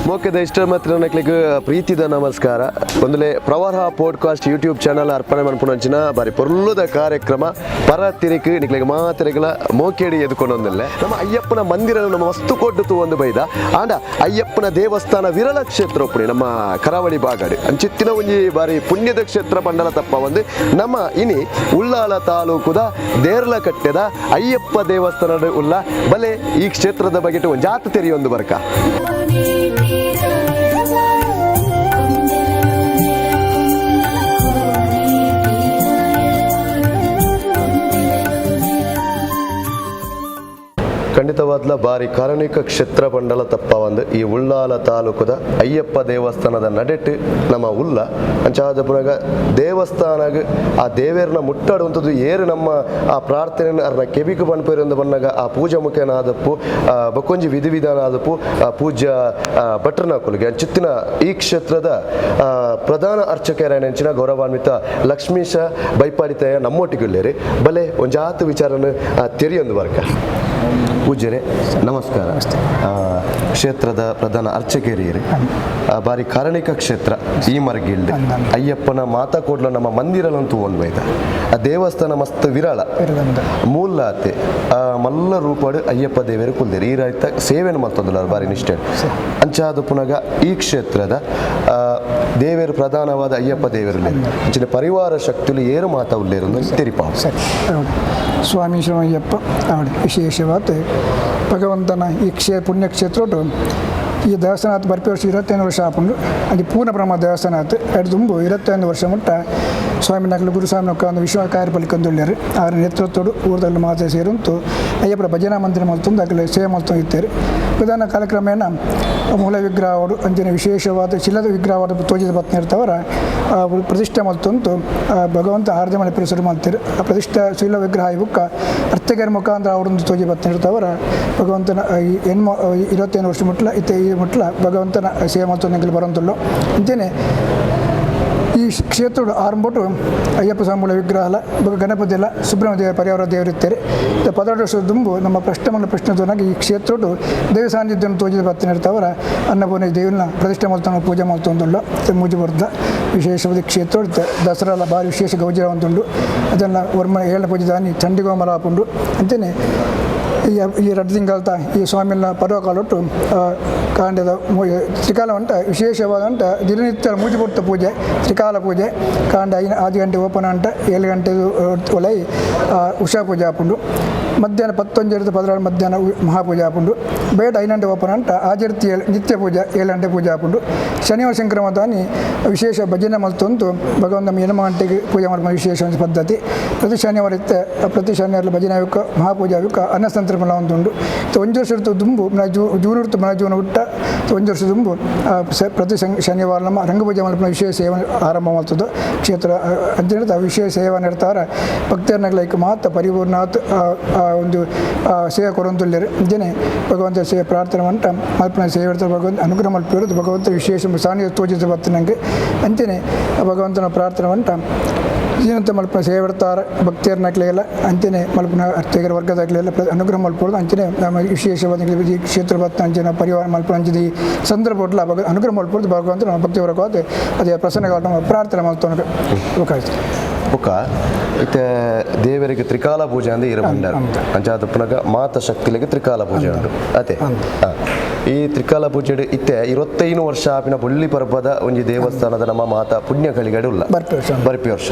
ಮೋಕೆದ ಇಷ್ಟ ಮಾತ್ರ ನಕ್ಲಿಗ್ ಪ್ರೀತಿದ ನಮಸ್ಕಾರ. ಒಂದಲೇ ಪ್ರವಾಹ ಪಾಡ್ಕಾಸ್ಟ್ ಯೂಟ್ಯೂಬ್ ಚಾನಲ್ ಅರ್ಪಣೆ ಮನ್ಪುನಂಚಿನ ಬಾರಿ ಪೊರ್ಲುದ ಕಾರ್ಯಕ್ರಮ ಪರ ತಿರಿಕ್ ನಿಕ್ಲೆಗ್ ಮಾತೆರೆಗಳ ಮೋಕೇಡಿ ಎದುಕೊಂಡೊಂದಿಲ್ಲ. ನಮ್ಮ ಅಯ್ಯಪ್ಪನ ಮಂದಿರ ನಮ್ಮ ವಸ್ತು ಕೊಟ್ಟು ತೂವೊಂದು ಬೈದ ಆಂಡ ಅಯ್ಯಪ್ಪನ ದೇವಸ್ಥಾನ ವಿರಳ ಕ್ಷೇತ್ರ ಒಪ್ಪುನಿ ನಮ್ಮ ಕರಾವಳಿ ಭಾಗಡ್ ಅಂಚಿತ್ತಿನ ಒಂಜಿ ಬಾರಿ ಪುಣ್ಯದ ಕ್ಷೇತ್ರ ಪಂಡಲ ತಪ್ಪ ಒಂದು ನಮ್ಮ ಇನಿ ಉಳ್ಳಾಲ ತಾಲೂಕುದ ದೇರ್ಲಕಟ್ಟೆದ ಅಯ್ಯಪ್ಪ ದೇವಸ್ಥಾನದ ಉಲ್ಲ ಬಲೆ ಈ ಕ್ಷೇತ್ರದ ಬಗ್ಗೆ ಒಂಜಾತ ತೆರಿಯೊಂದು ಬರ್ಕ. ಖಂಡಿತವಾದ್ಲ ಬಾರಿ ಕಾರಣಿಕ ಕ್ಷೇತ್ರ ಪಂಡಲ ತಪ್ಪ ಒಂದು ಈ ಉಳ್ಳಾಲ ತಾಲೂಕುದ ಅಯ್ಯಪ್ಪ ದೇವಸ್ಥಾನದ ನಡೆಟ್ ನಮ್ಮ ಉಲ್ಲ ಅಂಚಾದ ಪುನಗ ದೇವಸ್ಥಾನಗ ಆ ದೇವೇರ್ನ ಮುಟ್ಟಾಡುವಂಥದ್ದು ಏರು ನಮ್ಮ ಆ ಪ್ರಾರ್ಥನೆ ಅರ್ನ ಕೆಬಿಕು ಪನ್ಪೇರೊಂದು ಬನ್ನಗ ಆ ಪೂಜಾ ಮುಖೇನ ಆದಪ್ಪು ಬಕ್ಕೊಂಜಿ ವಿಧಿ ವಿಧಾನ ಆದಪ್ಪು ಆ ಪೂಜ್ಯ ಭಟ್ರನಾಕುಲಿಗೆ ಅಂಚಿತ್ತಿನ ಈ ಕ್ಷೇತ್ರದ ಪ್ರಧಾನ ಅರ್ಚಕರ ಗೌರವಾನ್ವಿತ ಲಕ್ಷ್ಮೀಶ ಬೈಪಾಡಿತಯ ನಮ್ಮೊಟ್ಟಿಗುಳ್ಳೇರಿ ಬಲೆ ಒಂಜಾತು ವಿಚಾರನ ತೆರಿಯೊಂದು ವರ್ಗ. ಪೂಜ್ಯರೇ ನಮಸ್ಕಾರ. ಕ್ಷೇತ್ರದ ಪ್ರಧಾನ ಅರ್ಚಕೇರಿಯರು, ಬಾರಿ ಕಾರಣಿಕ ಕ್ಷೇತ್ರ ಈ ಮರ್ಗಿಲ್ಡ್ ಅಯ್ಯಪ್ಪನ ಮಾತಾ ಕೋಡ್ಲ ನಮ್ಮ ಮಂದಿರಲಂತೂ ಒಂದು ಬೈದ ಆ ದೇವಸ್ಥಾನ ಮಸ್ತ್ ವಿರಳ ಮೂಲಾತೆ ಮಲ್ಲ ರೂಪಾಡು ಅಯ್ಯಪ್ಪ ದೇವರು ಕುಲ್ದೇರಿ ಈ ರೈತ ಸೇವೆಯನ್ನು ಮಲ್ತೊಂದುಲ್ಲಾರ್ ಬಾರಿ ನಿಷ್ಠೆ. ಅಂಚಾದ ಪುನಗ ಈ ಕ್ಷೇತ್ರದ ದೇವರು ಪ್ರಧಾನವಾದ ಅಯ್ಯಪ್ಪ ದೇವರು ಅಂಚಿನ ಪರಿವಾರ ಶಕ್ತಿಲು ಏರು ಮಾತಾ ಉಲ್ಲೇರು ತೆರಿಪಾ. ಸರಿ, ಸ್ವಾಮಿ ಶರಣಯ್ಯಪ್ಪ. ವಿಶೇಷವಾದ ಭಗವಂತನ ಈ ಪುಣ್ಯಕ್ಷೇತ್ರಡು ಈ ದೇವಸ್ಥಾನ ಆತು ಬರ್ಪಿ ವರ್ಷ 25 ವರ್ಷ ಆಪುಂಡು. ಅದು ಪೂರ್ಣ ಬ್ರಹ್ಮ ದೇವಸ್ಥಾನ ಆತು. ಎರಡು ದುಂಬು 25 ವರ್ಷ ಮುಟ್ಟ ಸ್ವಾಮಿ ನಕಲು ಗುರುಸ್ವಾಮಿ ಒಂದು ವಿಶ್ವ ಕಾರ್ಯಪಲಿಕೊಂದುಳ್ಳಾರು. ಅವರ ನೇತೃತ್ವಡು ಊರದಲ್ಲಿ ಮಾತೆ ಸೇರುಂಟು ಅಯ್ಯಪ್ಪರ ಭಜನಾ ಮಂದಿರ ಮಲ್ತೊಂದು ಅಗಲ ಸೇವೆ ಮಲ್ತೊಂದು ಇತ್ತೇರು. ಪ್ರಧಾನ ಕಾಲಕ್ರಮೇಣ ಮೂಲ ವಿಗ್ರಹವರು ಅಂಚಿನ ವಿಶೇಷವಾದ ಶಿಲದ ವಿಗ್ರಹವಾದ ತೋಜಿದ ಪತ್ನಿ ಇರ್ತವರ ಪ್ರತಿಷ್ಠೆ ಮಲ್ತೊಂತು ಭಗವಂತ ಆರಾಧನೆ ಮಲ್ಪೆರೆ ಶುರು ಮಾಡ್ತಾರೆ. ಆ ಪ್ರತಿಷ್ಠೆ ಶಿಲ ವಿಗ್ರಹ ಬುಕ್ಕ ಅರ್ಚಕರ ಮುಖಾಂತರ ಅವರೊಂದು ತೋಜಿ ಪತ್ನಿ ಇರ್ತವರ ಭಗವಂತನ ಈ ಎನ್ಮ 25 ವರ್ಷ ಮುಟ್ಲ ಇತ್ತೆ ಈ ಮುಟ್ಲ ಭಗವಂತನ ಸೇವೆ ಮಲ್ತೊಂದು ಬರೋಂತುಲ್ಲು. ಅಂಚೆನೆ ಈ ಕ್ಷೇತ್ರದ ಆರಂಭಟ್ಟು ಅಯ್ಯಪ್ಪ ಸ್ವಾಮಿಗಳ ವಿಗ್ರಹ ಬೊಕ ಗಣಪತಿ ಎಲ್ಲ ಸುಬ್ರಹ್ಮಣ್ಯ ದೇವರ ಪರಿವಾರ ದೇವರು ಇರ್ತಾರೆ. 16 ವರ್ಷದ ದುಂಬು ನಮ್ಮ ಪ್ರಶ್ನೆ ಮಲ್ಲ ಪ್ರಶ್ನೆ ತೋನಾಗ ಈ ಕ್ಷೇತ್ರಡು ದೇವ ಸಾನ್ನಿಧ್ಯವನ್ನು ತೋಜಿದ ಬತ್ತಿನ ಇರ್ತವರ ಅನ್ನಪೂರ್ಣ ದೇವನ ಪ್ರತಿಷ್ಠೆ ಮಲ್ತೊಂದು ಪೂಜೆ ಮಲ್ತೊಂದುಲ್ಲ. ಮೂಜಿ ಬರ್ದ ವಿಶೇಷವಾದ ಕ್ಷೇತ್ರ ದಸರಾ ಎಲ್ಲ ಭಾರಿ ವಿಶೇಷ ಗೌಜರ ಉಂಟು. ಅದನ್ನು ವರ್ಮ ಏಳನ ಪೂಜೆ ದಾನಿ ಚಂಡಿಗೋಮಲ ಆಪುಂಡು. ಅಂಚೆನೆ ಈ ಈ ರಡ್ಡು ತಿಂಗಳತ ಈ ಸ್ವಾಮಿನ ಪರ್ವಕಾಲೊಟ್ಟು ಕಾಂಡದ ತ್ರಿಕಾಲ ಉಂಟ ವಿಶೇಷವಾದಂಥ ದಿನನಿತ್ಯ ಮೂಜಿ ಪೊರ್ತು ಪೂಜೆ, ತ್ರಿಕಾಲ ಪೂಜೆ. ಕಾಂಡ 5 ಗಂಟೆ ಓಪನ್ ಅಂಟ 7 ಗಂಟೆ ಒಲೈ ಉಷಾ ಪೂಜೆ ಆಪುಂಡು. ಮಧ್ಯಾಹ್ನ 11 16 ಮಧ್ಯಾಹ್ನ ಮಹಾಪೂಜೆ ಆಪುಂಡು. ಬೇಟ 5 ಗಂಟೆ ಓಪನ್ ಅಂಟ ಆಜರ್ತಿ 7 ನಿತ್ಯ ಪೂಜೆ 7 ಗಂಟೆ ಪೂಜೆ ಆಪುಂಡು. ಶನಿವಾರ ಸಂಕ್ರಮದಾನಿ ವಿಶೇಷ ಭಜನೆ ಮಲ್ತೊಂತು ಭಗವಂತ ಎನಮ ಗಂಟೆಗೆ ಪೂಜೆ ಮಾಡುವ ವಿಶೇಷ ಒಂದು ಪದ್ಧತಿ. ಪ್ರತಿ ಶನಿವಾರ ಇತ್ತೆ ಪ್ರತಿ ಶನಿವಾರ ಭಜನೆ ಆವಿಕ ಮಹಾಪೂಜೆ ಆವಿಕ ಅನ್ನಸಂತರ್ಪಣೆ ಒಂದುಂಡು. ಒಂಜಿ ವರ್ಷ ದುಂಬು ಜೂನ್ ಇರ್ತು ಮನ ಜೂನ್ ಹುಟ್ಟ ಒಂಜಿ ವರ್ಷ ದುಂಬು ಪ್ರತಿ ಶನಿವಾರ ನಮ್ಮ ರಂಗಪೂಜೆ ಮಲ್ಪುನ ವಿಶೇಷ ಸೇವೆ ಆರಂಭ ಮಾಡ್ತದೆ ಕ್ಷೇತ್ರ. ಅಂಚನೆ ವಿಶೇಷ ಸೇವೆ ನೆಡ್ತಾರೆ ಭಕ್ತರನ್ನಗ್ಲೈಕ್ ಮಾತ ಪರಿಪೂರ್ಣಾತ್ ಒಂದು ಸೇವೆ ಕೊರೊಂದುಲ್ಲೆರ್. ಅಂಚನೆ ಭಗವಂತ ಸೇವೆ ಪ್ರಾರ್ಥನೆ ಮಂಟ ಮಲ್ಪುನ ಸೇವೆ ಇರ್ತಾರೆ. ಭಗವಂತ ಅನುಗ್ರಹ ಮಲ್ಪಿರೋದು ಭಗವಂತ ವಿಶೇಷ ಸಾನ್ನಿಧ್ಯ ತೋಜಿದ ಬತ್ತಿನಂಗೆ. ಅಂಚನೆ ಭಗವಂತನ ಪ್ರಾರ್ಥನೆ ಮಂಟ ಜೀವಂತ ಮಲ್ಪುನ ಸೇವೆ ಇರ್ತಾರೆ ಭಕ್ತಿಯರ್ನಕ್ಲೆಲ್ಲ. ಅಂಚನೆ ಮಲ್ಪುನ ಅರ್ಚಕರ ವರ್ಗದಾಗಲೆಲ್ಲ ಅನುಗ್ರಹ ಮಲ್ಪೊಡು. ಅಂಚನೆ ನಮ್ಮ ವಿಶೇಷವಾದ ಈ ಕ್ಷೇತ್ರ ಬತ್ತ ಅಂಚನೆ ಪರಿವಾರ ಮಲ್ಪುನ ಅಂಚನೆ ಈ ಸಂದರ್ಭ ಅನುಗ್ರಹ ಮಲ್ಪೊಡು ಭಗವಂತ ನಮ್ಮ ಭಕ್ತಿ ವರ್ಗವಾದ ಅದೇ ಪ್ರಸನ್ನ ನಮ್ಮ ಪ್ರಾರ್ಥನೆ ಮಲ್ತೊನಗ. ಬೊಕ್ಕ ಇತ್ತೆ ದೇವರಿಗೆ ತ್ರಿಕಾಲ ಪೂಜೆ ಅಂದ್ರೆ ಇರ ಬಂಡಾರ ಅಂಚಾದ ಪುನಗ ಮಾತ ಶಕ್ತಿಲಿಗೆ ತ್ರಿಕಾಲ ಪೂಜೆ ಉಂಟು ಅತೆ. ಈ ತ್ರಿಕಾಲ ಪೂಜೆ ಇತ್ತೆ 25 ವರ್ಷ ಆಪಿನ ಬೊಳ್ಳಿ ಪರ್ಬದ ಒಂಜಿ ದೇವಸ್ಥಾನದ ನಮ್ಮ ಮಾತಾ ಪುಣ್ಯ ಕಳಿಗಡೆ ಉಲ್ಲ ಬರ್ಪಿ ವರ್ಷ. ಬರ್ಪಿ ವರ್ಷ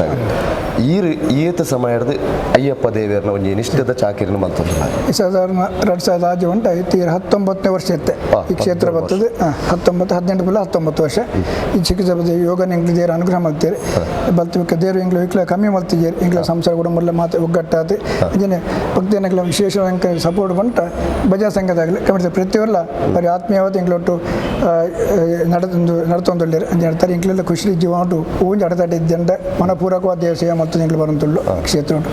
ಈರು ಏತ ಸಮಯದ ಅಯ್ಯಪ್ಪ ದೇವರನ ಒಂಜಿ ನಿಷ್ಠದ ಚಾಕಿರಿನ ಮಲ್ತೊಂದುಲ್ಲ. ಸಾಧಾರಣ 2006 ಉಂಟು ಇತ್ತೆ 19ನೇ ವರ್ಷ ಇತ್ತೆ ಈ ಕ್ಷೇತ್ರ 19 ಬರ್ತದೆ. 19 18 ಬಲ್ಲ 19 ವರ್ಷ ಈ ಚಿಕಿತ್ಸೆ ಯೋಗ ಎಂಗ್ಲು ದೇವರ ಅನುಗ್ರಹ ಮಲ್ತೇವೆ ಬಲ್ತ ದೇವರು ಎಂಗ್ಲು ಇಕ್ಲ ಕಮ್ಮಿ ಮಲ್ತಿದ್ದೇರು ಎಂಗ್ಲ ಸಂಸಾರ ಕುಟುಂಬ ಮಾತು ಒಗ್ಗಟ್ಟಾದ ಅಂಚನೆ ಭಕ್ತಿಯನ್ನಗ್ಲ ವಿಶೇಷ ಸಪೋರ್ಟ್ ಬಂಟ ಭಜನಾ ಸಂಘದಾಗಲಿ ಕಮಿಟಿ ಪ್ರತಿಯೊಲ್ಲ ಬರೀ ಆತ್ಮೀಯವಾದ ಎಂಗ್ಲೊಟ್ಟು ನಡೆದೊಂದು ನಡತೊಂದುಲ್ಲೆರ್. ಅಂಚನೆ ನಡ್ತಾರೆ ಎಂಕ್ಲೆಲ್ಲ ಖುಷಿ ಜೀವ ಉಂಟು. ಒಂಜಿ ಅಡತಡೆ ಇದ್ದಂಡ ಮನಪೂರ್ವಕವಾದ ದೇವ ಸೇವೆ ಮಲ್ತು ಎಂಕ್ಲು ಬರಂತುಲ್ಲು ಕ್ಷೇತ್ರ ಉಂಟು.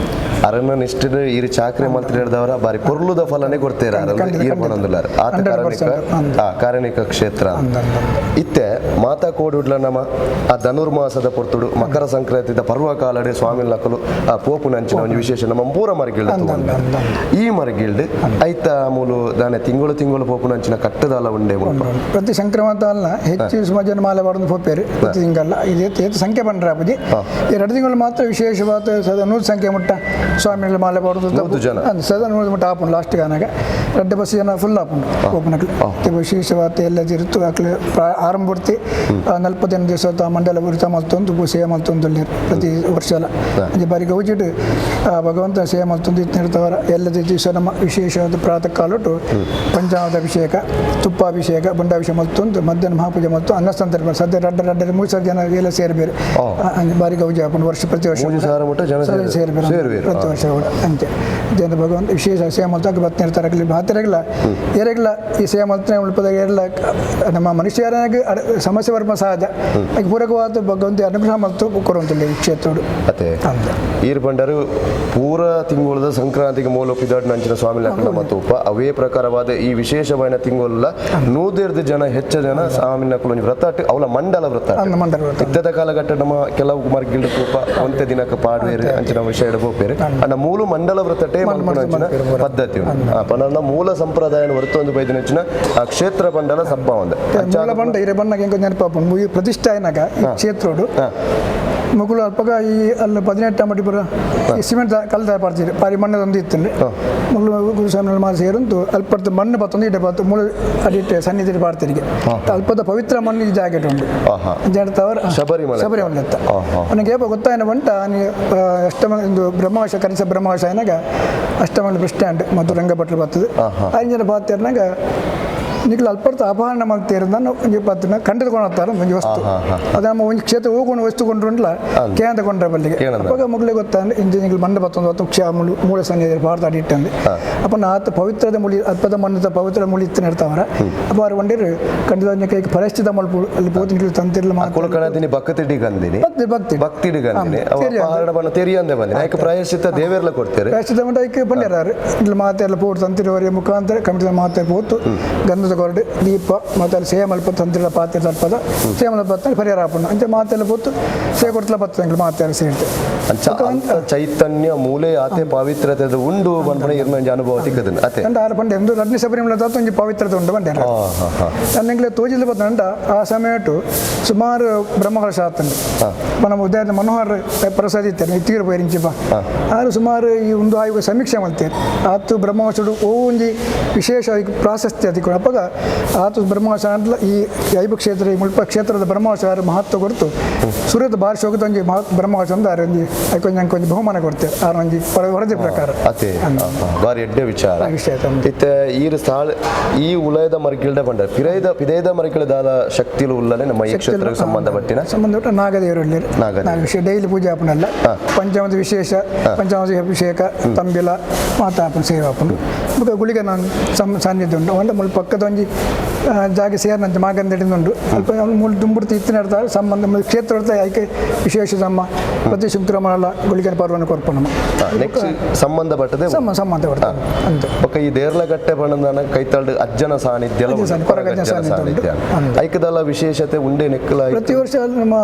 ಅರಣ್ಯ ನಿಷ್ಠೆ ಈರು ಚಾಕ್ರೆ ಮಂತ್ರಿ ಹಿಡ್ದವರ ಬಾರಿ ಪೊರ್ಲುದ ಫಲನೆ ಕೊಡ್ತೇರ ಈರು ಬರಂದುಲ್ಲಾರ ಆತ ಕಾರಣಿಕ ಕಾರಣಿಕ ಕ್ಷೇತ್ರ ಇತ್ತೆ ಮಾತಾ ಕೋಡುಡ್ಲ ನಮ್ಮ ಆ ಧನುರ್ಮಾಸದ ಪೊರ್ತುಡು ಮಕರ ಸಂಕ್ರಾಂತಿದ ಪರ್ವ ಕಾಲಡೆ ಸ್ವಾಮಿ ನಕಲು ಆ ಪೋಪು ನಂಚಿನ ಒಂಜಿ ವಿಶೇಷ ನಮ್ಮ ಪೂರ ಮರಗಿಲ್ಡ್ ಈ ಮರಗಿಲ್ಡ್ ಐತ ಮೂಲು ದಾನೆ ತಿಂಗಳು ತಿಂಗಳು ಪೋಪು ನಂಚಿನ ಕಟ್ಟಳೆ ಕಟ್ಟದಾಲ ಉಂಡೆ ಮುಲ್ಪ ಪ್ರತಿ ಸಂಕ್ರಮಣ ಅಲ್ಲ ಹೆಚ್ಚು ಸುಮಾರು ಜನ ಮಾಲೆ ಪಾಡೊಂದು ಪೋಪೇರು ಪ್ರತಿ ತಿಂಗಲ್ಲ ಇದು ಏತ್ ಸಂಖ್ಯೆ ಪಂಡ್ರೆ ಆಪುಜಿ. ಈ 2 ತಿಂಗಳು ಮಾತ್ರ ವಿಶೇಷವಾದ ಸದಾ 100 ಸಂಖ್ಯೆ ಮುಟ್ಟ ಸ್ವಾಮಿಗಳ ಮಾಲೆ ಪಾಡೋದು. 100 ಜನ? ಸದಾ 100 ಮುಟ್ಟ ಆಪುಂಡು. ಲಾಸ್ಟ್ ಆನಾಗ 2 ಬಸ್ ಜನ ಫುಲ್ ಆಪುಂಡು ಓಪನಕ್ಲು. ವಿಶೇಷವಾದ ಎಲ್ಲ ಇರುತ್ತು ಅಕ್ಲು ಆರಂಭ ಪೂರ್ತಿ 45 ದಿವಸ ಮಂಡಲ ವೃತ ಮಲ್ತೊಂದು ಸೇವೆ ಮಲ್ತೊಂದು ಪ್ರತಿ ವರ್ಷ ಎಲ್ಲ ಅಂಚೆ ಬಾರಿ ಗೌಜಿಡ್ ಭಗವಂತ ಸೇವೆ ಮಲ್ತೊಂದು ಇರ್ತವರ ಎಲ್ಲ ದಿವಸ ನಮ್ಮ ವಿಶೇಷವಾದ ಪ್ರಾತಃ ಕಾಲೊಟ್ಟು ಪಂಚಾಮೃತ ಅಭಿಷೇಕ, ತುಪ್ಪಾಭಿಷೇಕ, ಬಂಡಾಭಿಷೇಕ ಮಲ್ತೊಂದು ಮಧ್ಯಾಹ್ನ ಮಹಾಪೂಜೆ ಮತ್ತು ಅನ್ನ ಸಂದರ್ಭ ಸದ್ಯ ರಡ್ಡ ರಡ್ಡ 3,000 ಜನ ಎಲ್ಲ ಸೇರ್ಬೇರು. ಬಾರಿ ಗೌಜಿ ಆಪುಂಡು ವರ್ಷ ಪ್ರತಿ ವರ್ಷ 3,000 ಮುಟ್ಟ ಜನ ಸೇರ್ಬೇರು ಸೇರ್ಬೇರು. ಪ್ರತಿ ವರ್ಷ ಕೂಡ. ಅಂಚೆ ಜನ ಭಗವಂತ ವಿಶೇಷ ಸೇವೆ ಮಲ್ತಾಗ ಬತ್ನಿರ್ತಾರೆ ಮಾತಿರಗಿಲ್ಲ ಏರೆಗಿಲ್ಲ ಈ ಸೇವೆ ಮಲ್ತನೆ ಉಳ್ಪದಾಗ ಏರೆಲ್ಲ ನಮ್ಮ ಮನುಷ್ಯರಾಗಿ ಸಮಸ್ಯೆ ಬರ್ಪ ಸಹಜ ಅದಕ್ಕೆ ಪೂರಕವಾದ ಭಗವಂತ ಅನುಗ್ರಹ ಮತ್ತು ಕೊರುವಂತಿಲ್ಲ ಈ ಕ್ಷೇತ್ರಡು. ಅತ್ತೆ ಅಂದ ಈರ್ ಬಂಡರು ಪೂರ ತಿಂಗಳದ ಸಂಕ್ರಾಂತಿಗೆ ಮೂಲ ಪಿದಾಡ್ ನಂಚಿನ ಸ್ವಾಮಿ ಲಕ್ಕಣ ಮತ್ತು ಉಪ ಅವೇ ಪ್ರಕಾರವಾದ ಈ ವಿಶೇಷವಾದ ತಿಂಗಳ ನೂದೆರ್ದು ಜನ ಹೆಚ್ಚ ಜನ ಸ್ವಾಮಿನ ಕುಲೊಂಜಿ ವ್ರತ ಅವಳ ಮಂಡಲ ವ್ರತ. ಅಂದ ಮಂಡಲ ವ್ರತ. ಇದ್ದದ ಕಾಲಘಟ್ಟ ನಮ್ಮ ಕೆಲವು ಮರ್ಗಿಲ್ಡ್ ತೂಪ ಒಂತೆ ದಿನಕ್ಕೆ ಪಾಡ್ವೇರು ಅಂಚಿನ ವಿಷಯ ಪೋಪೇರು ಅಂಡ ಮೂಲ ಮಂಡಲ ವ್ರತಟೇ ಮಲ್ಪುನ ಅಂಚಿನ ಪದ್ಧತಿ ಉಂಟು. ಪಂಡ ಮೂಲ ಸಂಪ್ರದಾಯ ಹೊರತು ಒಂದು ಬೈದಿನ ಆ ಕ್ಷೇತ್ರ ಬಂಡಲ ಸಬ್ಬ ಒಂದು ಮೂಲ ಬಂಡ ಇರೆ ಬಣ್ಣಗೆ ಹೆಂಗೆ ನೆನಪಾಪುಂಡು ಈ ಪ್ರತಿಷ್ಠೆ ಆಯ್ನಾಗ ಈ ಕ್ಷೇತ್ರೋಡು ಮುಗುಳು ಅಲ್ಪಗ ಈ ಅಲ್ಲಿ 18 ಮಡಿ ಬರ ಈ ಸಿಮೆಂಟ್ ಕಲ್ದ ಪಾಡ್ತೀರಿ ಪಾರಿ ಮಣ್ಣದೊಂದು ಇತ್ತು ಮುಗುಳು ಗುರುಸ್ವಾಮಿ ಮಾಸ ಸೇರುಂಟು ಅಲ್ಪರ್ದು ಮಣ್ಣು ಬತ್ತೊಂದು ಇಡ ಬತ್ತು ಮೂಲ ಅಡಿಟ್ಟು ಸನ್ನಿಧಿ ಪಾಡ್ತೀರಿಗೆ ಅಲ್ಪದ ಪವಿತ್ರ ಮಣ್ಣು ಈ ಜಾಗೆಟ್ ಉಂಟು ಜನ ಶಬರಿಮಲೆ. ಶಬರಿಮಲೆ ಅಂತ ಅವನಿಗೆ ಏಪ ಗೊತ್ತಾಯನ ಬಂಟ ಅಷ್ಟಮ ಒಂದು ಬ್ರಹ್ಮವಶ ಕನಿಸ ಬ್ರಹ್ಮವಶ అయినాక ಅಷ್ಟಮಂಗಲ ಬಸ್ ಸ್ಟ್ಯಾಂಡ್ ಮತ್ತು ರಂಗಭಟ್ರು ಬರ್ತದೆ ಐದು ಜನ ಬಾತಿರ್ನಾಗ ನಿಕ್ಲು ಅಲ್ಪರ್ತ ಅಪಹರಣ ಮಲ್ತೇರಂದ ಒಂಜಿ ಪತ್ತಿನ ಕಂಡುಕೊಳತ್ತಾರ ಒಂಜಿ ವಸ್ತು ಅದು ನಮ್ಮ ಒಂಜಿ ಕ್ಷೇತ್ರ ಹೋಗೊಂಡು ವಸ್ತು ಕೊಂಡ್ರುಂಡ್ಲ ಕೇಂದ್ರ ಕೊಂಡ್ರ ಬಲ್ಲಿಗೆ ಅವಾಗ ಮಗಳಿಗೆ ಗೊತ್ತ ಇಂಜಿ ನಿಕ್ಲು ಮಂಡ ಬತ್ತೊಂದು ಹೊತ್ತು ಕ್ಷ ಮೂಲ ಸನ್ನಿಧಿ ಭಾರತ ಅಡಿಟ್ಟಂದು ಅಪ್ಪ ಆತ ಪವಿತ್ರದ ಮುಳಿ ಅಲ್ಪದ ಮಣ್ಣದ ಪವಿತ್ರ ಮುಳಿ ಇತ್ತು ಇರ್ತಾವರ ಅಪ್ಪ ಅವ್ರು ಒಂಡಿರು ಕಂಡಿದ ಕೈಗೆ ಪರಿಸ್ಥಿತ ಮಲ್ಪ ಅಲ್ಲಿ ಪೋತು ನಿಕ್ಲು ತಂತಿರ್ಲ ಮಾತು ಕುಲಕಣದಿನಿ ಭಕ್ತಿಡಿ ಗಂದಿನಿ ಭಕ್ತಿ ಭಕ್ತಿ ಭಕ್ತಿಡಿ ಗಂದಿನಿ ಅಪಹರಣ ಬಣ್ಣ ತೆರಿಯಂದೆ ಬಂದಿನಿ ಆಯ್ಕೆ ಪ್ರಾಯಶ್ಚಿತ್ತ ದೇವೆರ್ಲ ಕೊಡ್ತೇವೆ ಪ್ರಾಯಶ್ಚಿತ್ತ ಮಂಟ ಐಕೆ ಪಂಡ್ಯಾರು ಇಲ್ಲಿ ಮಾತೆಲ್ಲ ಪೋಟು ತಂತಿರುವವರೆ ಮುಖಾಂತರ ಕಮಿಟಿದ ಮಾತೆ ಪೋತು ಗಂಧದ ಕೊರಡು ದೀಪ ಮತ್ತು ಅಲ್ಲಿ ಸೇಮಲ್ಪ ತಂತಿರ ಪಾತ್ರೆ ತಲ್ಪದ ಸೇಮಲ್ಪ ಪರಿಹಾರ ಆಪುಂಡು ಅಂಚೆ ಮಾತೆಲ್ಲ ಪೋತು ಸೇ ಕೊಡ್ತಲ ಬರ್ತದೆ ಮಾತೆಲ್ಲ ಸೇರ್ತದೆ ಅಂಚ ಅಂತ ಚೈತನ್ಯ ಮೂಲೆ ಆತೆ ಪವಿತ್ರತೆ ಉಂಡು ಪನ್ಪುನ ಇರ್ನ ಅನುಭವ ತಿಕ್ಕದನ್ನ ಅತೆ ಅಂಡ ಆರು ಪಂಡೆ ಒಂದು ರಡ್ನಿ ಶಬರಿಮಲೆ ತಾತ ಒಂಜಿ ಪವಿತ್ರತೆ ಉಂಡು ಪಂಡೆ ನನ್ನಿಂಗ್ಲೆ ತೋಜಿಲ್ ಬತ್ತಂಡ ಆ ಸಮಯಟು ಸುಮಾರು ಬ್ರಹ್ಮಕಲಶ ಆತಂಡು ನಮ್ಮ ಉದಯದ ಮನೋಹರ್ ಪ್ರಸಾದ್ ಇತ್ತಾರೆ ತೀರು ಪೈರಿಂಚಿಪ ಆರು ಸುಮಾರು ಈ ಒಂದು ಆಯೋಗ ಸಮೀಕ್ಷೆ ಮಲ್ತೇವೆ ಆತು ಬ್ರಹ್ಮವಂಶಡು ಓ ಒಂಜಿ ವಿಶೇಷ ಪ್ರಾಶಸ್ತ್ಯ ಅದಕ್ಕೆ ಅಪ್ಪಗ ಆತು ಬ್ರಹ್ಮವಂಶ ಅಂಟ್ಲ ಈ ಐಬ ಕ್ಷೇತ್ರ ಈ ಮುಲ್ಪ ಕ್ಷೇತ್ರದ ಬ್ರಹ್ಮವಂಶ ಯಾರು ಮಹತ್ವ ಕೊಡ್ತು ಸುರತ ಭಾಷೆ ಹೋಗುತ್ತ ಒಂಜಿ ಬ್ರಹ್ಮವಂಶ ಅಂದ ಆರು ಒಂಜಿ ಐಕೊಂಜಿ ಅಂಕೊಂಜಿ ಬಹುಮಾನ ಕೊಡ್ತೇವೆ ಆರು ಒಂಜಿ ವರದಿ ಪ್ರಕಾರ ಅತೆ ಬಾರಿ ಎಡ್ಡೆ ವಿಚಾರ ವಿಷಯ ಇತ್ತೆ ಈರು ಸಾಳ್ ಈ ಉಲಯದ ಮರ್ಗಿಲ್ಡ ಬಂಡ ಪಿರೈದ ಪಿದೇದ ಮರ್ಗಿಲ್ಡ ದಾಲ ಶಕ್ತಿಲು ಉಲ್ಲನೆ ನಮ್ಮ ಈ ಕ್ಷೇತ್ರಕ್ಕೆ ಸಂಬಂಧಪಟ್ಟಿನ ಸಂಬಂಧಪಟ್ಟ ನಾಗದೇವರು ನಾಗ ಡೈಲಿ ಪೂಜೆ ಆಪುನಲ್ಲ ಪಂಚಾಮೃತ ವಿಶೇಷ ಪಂಚಾಮೃತ ಅಭಿಷೇಕ ತಂಬಿಲ ಮಾತಾಪನ ಸೇವೆ ಆಪುಂಡು ಬೊಕ ಗುಳಿಗೆ ನಾನು ಸಾನ್ನಿಧ್ಯ ಉಂಟು ಒಂಡ ಮುಲ್ಪ ಪಕ್ಕದ ಒಂಜಿ ಜಾಗ ಸೇರಿನಂತೆ ಮಾಗಂದಡಿಂದ ಉಂಟು ಅಲ್ಪ ಮೂಲು ದುಂಬುಡ್ತಿ ಇತ್ತಿನ ಇರ್ತಾರೆ ಸಂಬಂಧ ಕ್ಷೇತ್ರ ಇರ್ತಾರೆ ಐಕೆ ವಿಶೇಷ ನಮ್ಮ ಪ್ರತಿ ಶುಕ್ರಮಲ್ಲ ಗುಳಿಗನ ಪರ್ವನ ಕೊರ್ಪ ನಮ್ಮ ನೆಕ್ಸ್ಟ್ ಸಂಬಂಧಪಟ್ಟದೆ ಸಂಬಂಧಪಟ್ಟ ಅಂತ ಬೊಕ ಈ ದೇರ್ಲಗಟ್ಟೆ ಬಣ್ಣದ ಕೈತಾಳ್ಡು ಅಜ್ಜನ ಸಾನ್ನಿಧ್ಯ ಕೊರಗಜ್ಜನ ಸಾನ್ನಿಧ್ಯ ಐಕದಲ್ಲ ವಿಶೇಷತೆ ಉಂಡೆ ನೆಕ್ಕಲ ಪ್ರತಿ ವರ್ಷ ನಮ್ಮ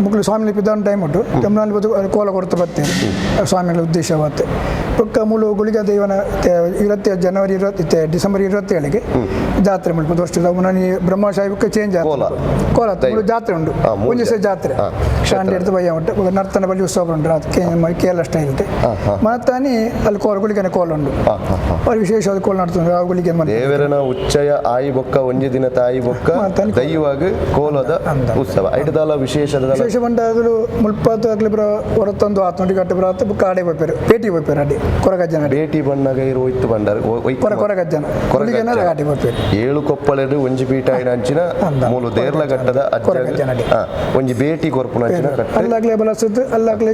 ಮುಕ್ಳು ಸ್ವಾಮಿ ಪಿದಾನ ಟೈಮ್ ಉಂಟು ತಮಿಳ್ನಾಡು ಬದು ಕೋಲ ಕೊಡ್ತಾ ಬರ್ತೇವೆ ಸ್ವಾಮಿಗಳ ಉದ್ದೇಶವಾತ್ತೆ ಪಕ್ಕ ಮೂಲು ಗುಳಿಗ ದೇವನ 27 ಜನವರಿ 20 ಡಿಸೆಂಬರ್ 27ಗೆ ಜಾತ್ರೆ ಮುಲ್ಪ ವರ್ಷದ ಬ್ರಹ್ಮ ಸಾಹಿಬಕ್ಕೆ ಚೇಂಜ್ ಕೋಲ ಕೋಲ ಮೂಲು ಜಾತ್ರೆ ಉಂಟು ಒಂಜಿ ದಿವಸ ಜಾತ್ರೆ ಶಾಂಡಿ ಹಿಡಿದು ಬಯ್ಯ ಉಂಟು ನರ್ತನ ಬಲಿ ಉತ್ಸವ ಉಂಟು ಅದು ಕೇರಳ ಸ್ಟೈಲ್ ಮತ್ತಾನಿ ಅಲ್ಲಿ ಕೋಲ ಗುಳಿಗನ ಕೋಲ ಉಂಟು ಅವ್ರು ವಿಶೇಷವಾದ ಕೋಲ ನಡ್ತುಂಡು ಆ ಗುಳಿಗೆ ದೇವರನ ಉಚ್ಚಯ ಆಯಿ ಬೊಕ್ಕ ಒಂಜಿ ದಿನ ತಾಯಿ ಬೊಕ್ಕ ದೈವಾಗ ಕೋಲದ ಉತ್ಸವ ಐಟದಾಲ ವಿಶೇಷ ವಿಶೇಷ ಬಂದಾಗಲೂ ಮುಲ್ಪಾತು ಆಗಲಿ ಬರ ಹೊರತೊಂದು ಆತೊಂಡಿ ಕಟ್ಟು ಬರತ್ತು ಕಾಡೆ ಪೋಪೇರು ಪೇಟಿ ಪೋಪೇರು ಅಡ್ಡಿ ಕೊರಗಜ್ಜನ ಭೇಟಿ ಬಣ್ಣಗ ಇರು ಒಯ್ತು ಬಂಡಾರ ಕೊರಗಜ್ಜನ ಕೊರಗಜ್ಜನ ಗಾಡಿ ಪೋಪೇರು ಏಳು ಕೊಪ್ಪಳೆಡು ಒಂಜಿ ಪೀಠ ಅಂಚಿನ ಮೂಲು ದೇರ್ಲಘಟ್ಟದ ಅಜ್ಜ ಒಂಜಿ ಭೇಟಿ ಕೊರ್ಪುನ ಅಂಚಿನ ಕಟ್ಟೆ ಅಲ್ಲಾಗ್ಲೇ ಬಲಸದ್ದು ಅಲ್ಲಾಗ್ಲೇ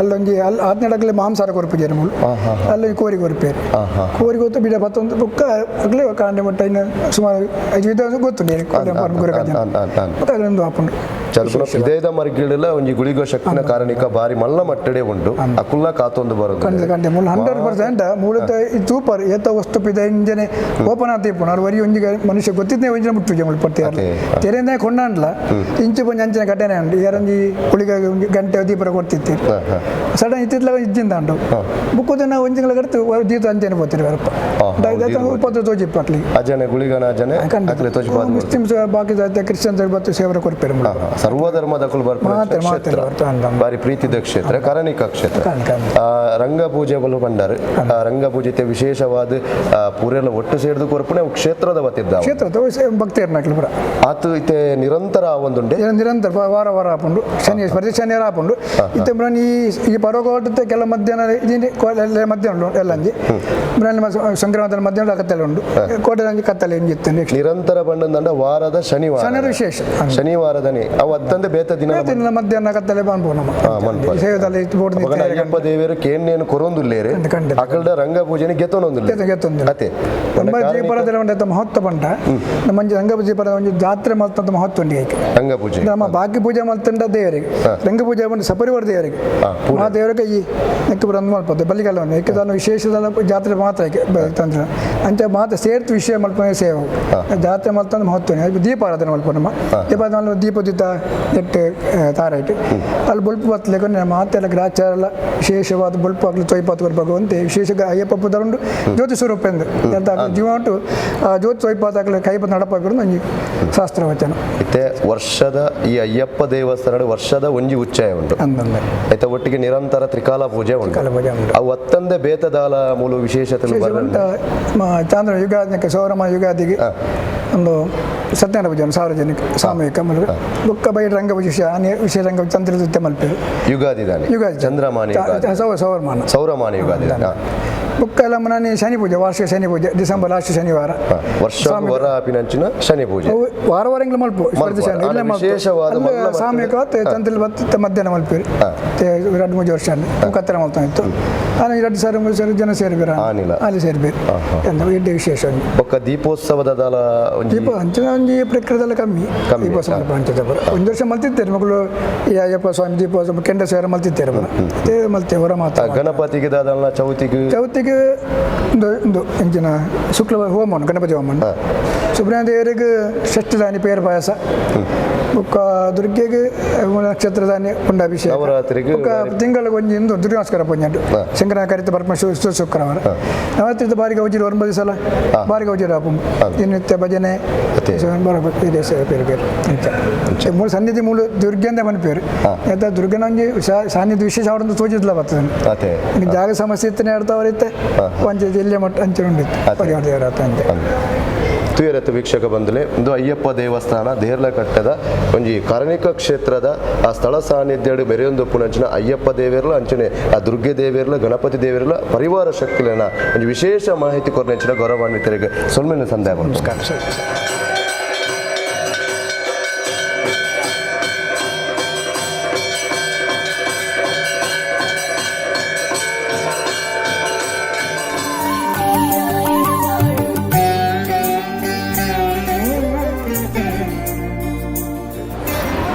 ಅಲ್ಲೊಂಜಿ ಅಲ್ಲಿ ಆತ್ನಡಗ್ಲೇ ಮಾಂಸಾರ ಕೊರ್ಪು ಜನ ಮೂಲು ಅಲ್ಲಿ ಕೋರಿ ಕೊರ್ಪೇರು ಕೋರಿ ಗೊತ್ತು ಬಿಡ ಬತ್ತೊಂದು ಬುಕ್ಕ ಅಗ್ಲೇ ಕಾಂಡೆ ಮುಟ್ಟ ಇನ್ನು ಸುಮಾರು ಐದು ವಿಧ ಗೊತ್ತುಂಟು ಕೊರಗಜ್ಜನ ಮತ್ತೆ ಅದೊಂದು ಆಪುಂಡು. ಚಲ್ಪುನ ಇದೇದ ಮರ್ಗಿಡಲ ಒಂಜಿ ಗುಳಿಗೋ ಶಕ್ತಿನ ಕಾರಣಿಕ ಬಾರಿ ಮಲ್ಲ ಮಟ್ಟಡೆ ಉಂಡು ಅಕುಲ್ಲ ಕಾತೊಂದು ಬರೋದು ಕಂಡು ಕಂಡೆ ಮೂಲ 100% ಮೂಲತಃ ಸೂಪರ್ ಏತ ವಸ್ತು ಪಿದ ಇಂಜನೆ ಓಪನ್ ಆತ ಇಪ್ಪು ನಾನು ವರಿ ಒಂಜಿ ಮನುಷ್ಯ ಗೊತ್ತಿದ್ದೇ ಒಂಜಿನ ಮುಟ್ಟು ಮುಳ್ಳು ಪಟ್ಟಿ ತೆರೆಂದೇ ಕೊಂಡಾಂಡ್ಲ ಇಂಚು ಪಂಜ ಅಂಚಿನ ಘಟನೆ ಉಂಡು ಯಾರೊಂಜಿ ಗುಳಿಗ ಒಂಜಿ ಗಂಟೆ ದೀಪರ ಕೊಡ್ತಿತ್ತು ಸಡನ್ ಇತ್ತಿತ್ಲಾಗ ಇಜ್ಜಿಂದ ಉಂಡು ಬುಕ್ಕುದಿನ ಒಂಜಿ ತಿಂಗಳ ಕಡ್ತು ದೀತ ಅಂಚನೆ ಪೋತಿರು ಬರಪ್ಪ ಉಪದ್ರ ತೋಜಿಪ್ಪ ಅಕ್ಲಿಗೆ ಅಜನೆ ಗುಳಿಗನ ಅಜನೆ ಅಕ್ಲೆ ತೋಜಿಪಾದ ಮುಸ್ಲಿಮ್ಸ್ ಬಾಕಿ ಕ್ರಿಶ್ಚಿಯನ್ಸ್ ಬತ್ತು ಸೇವರ ಕೊರ್ಪೇರು ಸರ್ವಧರ್ಮದಕುಲು ಬರ್ಪುನ ಮಾತ್ರ ಮಾತ್ರ ಕ್ಷೇತ್ರ ಬರ್ತಾ ಬಾರಿ ಪ್ರೀತಿದ ಕ್ಷೇತ್ರ ಕಾರಣಿಕ ಕ್ಷೇತ್ರ ಕಾರಣಿಕ. ರಂಗಪೂಜೆ ಬಲು ಪಂಡರು ರಂಗಪೂಜೆ ವಿಶೇಷವಾದ ಪೂರೆಲ್ಲ ಒಟ್ಟು ಸೇರ್ದು ಕೊರ್ಪುನೆ ಅವು ಕ್ಷೇತ್ರದ ವತಿದ್ದ ಕ್ಷೇತ್ರ ಭಕ್ತಿಯರ್ನಕ್ಲು ಪೂರ ಆತು ಇತ್ತೆ ನಿರಂತರ ಒಂದುಂಡೆ ನಿರಂತರ ವಾರ ವಾರ ಆಪುಂಡು ಶನಿ ಪ್ರತಿ ಶನಿವಾರ ಆಪುಂಡು ಇತ್ತೆ ಬ್ರನ್ ಈ ಈ ಪರೋಗೋಟത്തെ ಕೆಲ ಮಧ್ಯಾಹ್ನ ಇದೀನಿ ಮಧ್ಯಾಹ್ನ ಉಂಟು ಎಲ್ಲಂಜಿ ಬ್ರನ್ ಸಂಕ್ರಮಣದ ಮಧ್ಯಾಹ್ನ ಕತ್ತಲೆ ಉಂಡು ಕೋಟೆ ಅಂಜಿ ಕತ್ತಲೆ ಇಂಜಿ ಇತ್ತು ನೆಕ್ಸ್ಟ್ ನಿರಂತರ ಬಂಡಂದಂಡ ವಾರದ ಶನಿವಾರ ಶನಿವಾರ ವಿಶೇಷ ಶನಿವಾರದನೆ ಅವು ಅತ್ತಂದೆ ಬೇತ ದಿನ ದಿನ ಮಧ್ಯಾಹ್ನ ಕತ್ತಲೆ ಬಾನ್ಬೋ ನಮ್ಮ ಮನ್ಪು. ಸೇವದಲ್ಲಿ ಬೋರ್ಡ್ ಅಪಗನ ಅಯ್ಯಪ್ಪ ದೇವರು ಕೇಣ್ಣೇನು ಕೊರೊಂದುಲ್ಲೇರು ಖಂಡಿತ, ಖಂಡಿತ. ಅಕಲ್ಡ ರಂಗ ಪೂಜೆನೆ ಗೆತ್ತೊಂದುಲ್ಲೇರು ಗೆತ್ತೊಂದುಲ್ಲೇರು. ಅತೆ ನಮ್ಮ ಜೀಪರದಲ್ಲಿ ಉಂಟು ಮಹತ್ವ ಪಂಡ ನಮ್ಮ ರಂಗಪೂಜೆ ಪರ ಒಂಜಿ ಜಾತ್ರೆ ಮಲ್ತಂತ ಮಹತ್ವ ಉಂಟು ಐಕೆ ರಂಗ ಪೂಜೆ ನಮ್ಮ ಬಾಕಿ ಪೂಜೆ ಮಲ್ತಂಡ ದೇವರಿಗೆ ರಂಗಪೂಜೆ ಬಂದು ಸಪರಿವಾರ ದೇವರಿಗೆ ಪೂರ. ಆ ದೇವರಿಗೆ ಈ ನೆಕ್ಕು ಬಂದು ಮಲ್ಪದ್ದು ಬಲಿಗಾಲ ಒಂದು ಏಕೆ ತಾನು ವಿಶೇಷದ ಜಾತ್ರೆ ಮಾತ್ರ ಐಕೆ ತಂತ್ರ ಅಂಚ ಮಾತ್ರ ಸೇರ್ತು ವಿಷಯ ಮಲ್ಪನೆ ಸೇವೆ ಜಾತ್ರೆ ಮಲ್ತಂದು ಮಹತ್ವ ಉಂಟು. ಅದು ದೀಪಾರಾಧನೆ ಮಲ್ಪ ನಮ್ಮ ದೀಪಾರಾಧನೆ ಮಲ್ಪ ದೀಪದಿತ್ತ ನೆಟ್ಟು ತಾರೈಟ್ ಅಲ್ಲಿ ಬೊಲ್ಪು ಬತ್ತಲೆಗೆ ನಮ್ಮ ಮಾತೆಲ್ಲ ಗ್ರಾಚಾರ ಎಲ್ಲ ವಿಶೇಷವಾದ ಬೊಲ್ಪು ಆಗಲಿ ತೊಯ್ಪಾತ್ ಭಗವಂತೆ ವಿಶೇಷ ಅಯ್ಯಪ್ಪ ಪುದರುಂಡು ಜ್ಯೋತಿ ಸ್ವರೂಪ ಎಂದು ಎಂತ ಜೀವ ಉಂಟು ಆ ಜ್ಯೋತಿ ತೊಯ್ಪಾತ್ ಆಗಲಿ ಕೈ ಬಂದು ನಡಪಾಗಿರೋದು ಒಂಜಿ ಶಾಸ್ತ್ರ ವಚನ ಇತ್ತೆ ವರ್ಷದ ಈ ಅಯ್ಯಪ್ಪ ದೇವಸ್ಥಾನ ವರ್ಷದ ಒಂಜಿ ಉಚ್ಚಯ ಉಂಟು ಅಂದಂದೆ ಆಯ್ತಾ ಒಟ್ಟಿಗೆ ನಿರಂತರ ತ್ರಿಕಾಲ ಪೂಜೆ ಉಂಟು ತ್ರಿಕಾಲ ಪೂಜೆ ಉಂಟು. ಅವು ಅತ್ತಂದೆ ಬೇತದಾಲ ಮೂಲ ವಿಶೇಷತೆ ವಿಶೇಷ ಚಾಂದ್ರ ಯುಗಾದಿ ಸೌರಮ ಯುಗಾದಿಗೆ ಒಂದು ಸತ್ಯನಾರಾಯಣ ಪೂಜೆ ಉಂಟು, ಸಾರ್ವಜನಿಕ ಸಾಮೂಹಿಕ ಮಲ್ಪೆ. ಬೊಕ್ಕ ಬೈಟ್ ರಂಗ ವಿಶೇಷ ಆನೆ ವಿಶೇಷ ರಂಗ ಚಂದ್ರದೃತ್ಯ ಮಲ್ಪೇರು ಯುಗಾದಿ ದಾನೆ ಯುಗಾದಿ ಚಂದ್ರಮಾನ ಯುಗಾದಿ ಸೌರಮಾನ ಸೌರಮಾನ ಯುಗಾದಿ ದಾನೆ. ಬೊಕ್ಕ ಎಲ್ಲ ಮನೆ ಶನಿ ಪೂಜೆ ವಾರ್ಷಿಕ ಶನಿ ಪೂಜೆ ಡಿಸೆಂಬರ್ ಲಾಸ್ಟ್ ಶನಿವಾರ ವರ್ಷ ವರ ಆಪಿನಂಚಿನ ಶನಿ ಪೂಜೆ ಅವು ವಾರ ವಾರ ಇಂಗ್ಲ ಮಲ್ಪು ಮಲ್ಪು. ಶನಿ ಆಂಡ ಇಲ್ಲೇ ಮಲ್ಪು. ವಿಶೇಷವಾದ ಅಲ್ಲಿ ಮಲ್ಲ ಮಟ್ಟದ- ಸಾಮೂಹಿಕ ಚಂದ್ರಲ್ಲಿ ಬತ್ತು ಮಧ್ಯಾಹ್ನ ಮಲ್ಪೇರು ಎರಡು ಮೂರು ವರ್ಷ ಅಲ್ಲಿ ಕತ್ತರ ಮಲ್ತಾ ಇತ್ತು ಆನೆ ಎರಡು ಸಾವಿರ ಮೂರು ಸಾವಿರ ಜನ ಸೇರ್ಬೇರ ಆನಿಲ. ಅಲ್ಲಿ ಸೇರ್ಬೇರು ಎಂತ ಎಡ್ಡೆ ವಿಶೇಷ ಒಂಜಿ. ಬೊಕ್ಕ ದೀಪೋತ್ಸವದ ದಾಲ ಒಂಜಿ ದೀಪ ಅಂಚಿನ ಒಂಜಿ ಪ್ರಕೃತಿದಲ್ಲ ಕಮ್ಮಿ ಕಮ್ಮಿ, ದೀಪೋತ್ಸವ ಅಂಚದ ಪೂರ ಒಂದು ವರ್ಷ ಮಲ್ತಿತ್ತೇರು ಮಗಳು ಈ ಅಯ್ಯಪ್ಪ ಸ್ವಾಮಿ ದೀಪೋತ್ಸವ ಕೆಂಡ ಸೇರ ಮಲ್ತಿತ್ತೇರು ಪೂರ ತೇ ಮಲ್ತೆ ಹೊರ ಮಾತ್ರ ಗಣಪತಿಗೆ ದಾದಲ್ಲ ಚೌತಿಗೆ ಚೌತಿಗೆ ಒಂದು ಒಂದು ಎಂಚಿನ ಶುಕ್ಲ ಹೋಮ ಉಂಟು, ಗಣಪತಿ ಹೋಮ ಉಂಟು. ಸುಬ್ರಹ್ಮಣ್ಯ ದೇವರಿಗೆ ಷಷ್ಠದಾನಿ ಪೇರು ಪಾಯಸ ಬೊಕ್ಕ ದುರ್ಗೆಗೆ ನಕ್ಷತ್ರದಾನಿ ಪುಂಡಾಭಿಷೇಕ ನವರಾತ್ರಿಗೆ ಬೊಕ್ಕ ತಿಂಗಳಿಗೆ ಒಂಜಿ ಇಂದು ದುರ್ಗಾಸ್ಕರ ಪುಣ್ಯ ಶಂಕರನ ಕರಿತ ಪರಮ ಶುಕ್ರವಾರ ನವರಾತ್ರಿ ಬಾರಿಗೆ ಉಜಿರು ಒಂಬತ್ತು ಸಲ ಬಾರಿಗೆ ಉಜಿರು ಆಪು ದಿನನಿತ್ಯ ಭಜನೆ ಅತ್ತೆ. ಬರಬೇಕು ಇದೆ ಬೇರೆ ಬೇರೆ ಅಂತ ಮೂಲ ಸನ್ನಿಧಿ ಮೂಲ ದುರ್ಗೆ ಅಂತ ಪನ್ಪೇರು ಯಾತ ದುರ್ಗನ ಒಂಜಿ ಸಾನ್ನಿಧ್ಯ ವಿಶೇಷ ಅವರೊಂದು ತೋಜಿದ್ಲ ಬರ್ತದೆ ಅತೆ ನಿಂಗೆ ಜಾಗ ಸಮಸ್ಯೆ ಇತ್ತನೇ ಇರ್ತಾವರಿತ್ತೆ ಪಂಚಾಯತ್ ಇಲ್ಲೇ ಮಟ್ಟ ಅಂಚೆ ಉಂಡಿತ್ತು ಅತ್ತೆ. ಪರಿವಾರ ದೇವರ ಅಂತ ತುಯರತ್ ವೀಕ್ಷಕ ಬಂಧುಲೆ ಇಂದು ಅಯ್ಯಪ್ಪ ದೇವಸ್ಥಾನ ದೇರ್ಲಕಟ್ಟದ ಒಂಜಿ ಕಾರಣಿಕ ಕ್ಷೇತ್ರದ ಆ ಸ್ಥಳ ಸಾನ್ನಿಧ್ಯ ಬೆರೆಯೊಂದು ಪುನಂಚಿನ ಅಯ್ಯಪ್ಪ ದೇವೇರ್ಲ ಅಂಚನೆ ಆ ದುರ್ಗೆ ದೇವೇರ್ಲ ಗಣಪತಿ ದೇವೇರ್ಲ ಪರಿವಾರ ಶಕ್ತಿಲನ ಒಂಜಿ ವಿಶೇಷ ಮಾಹಿತಿ ಕೊರ್ನಂಚಿನ ಗೌರವಾನ್ವಿತರಿಗೆ ಸೊಲ್ಮೆನ ಸಂದೇಹ ನಮಸ್ಕಾರ ಸರಿ.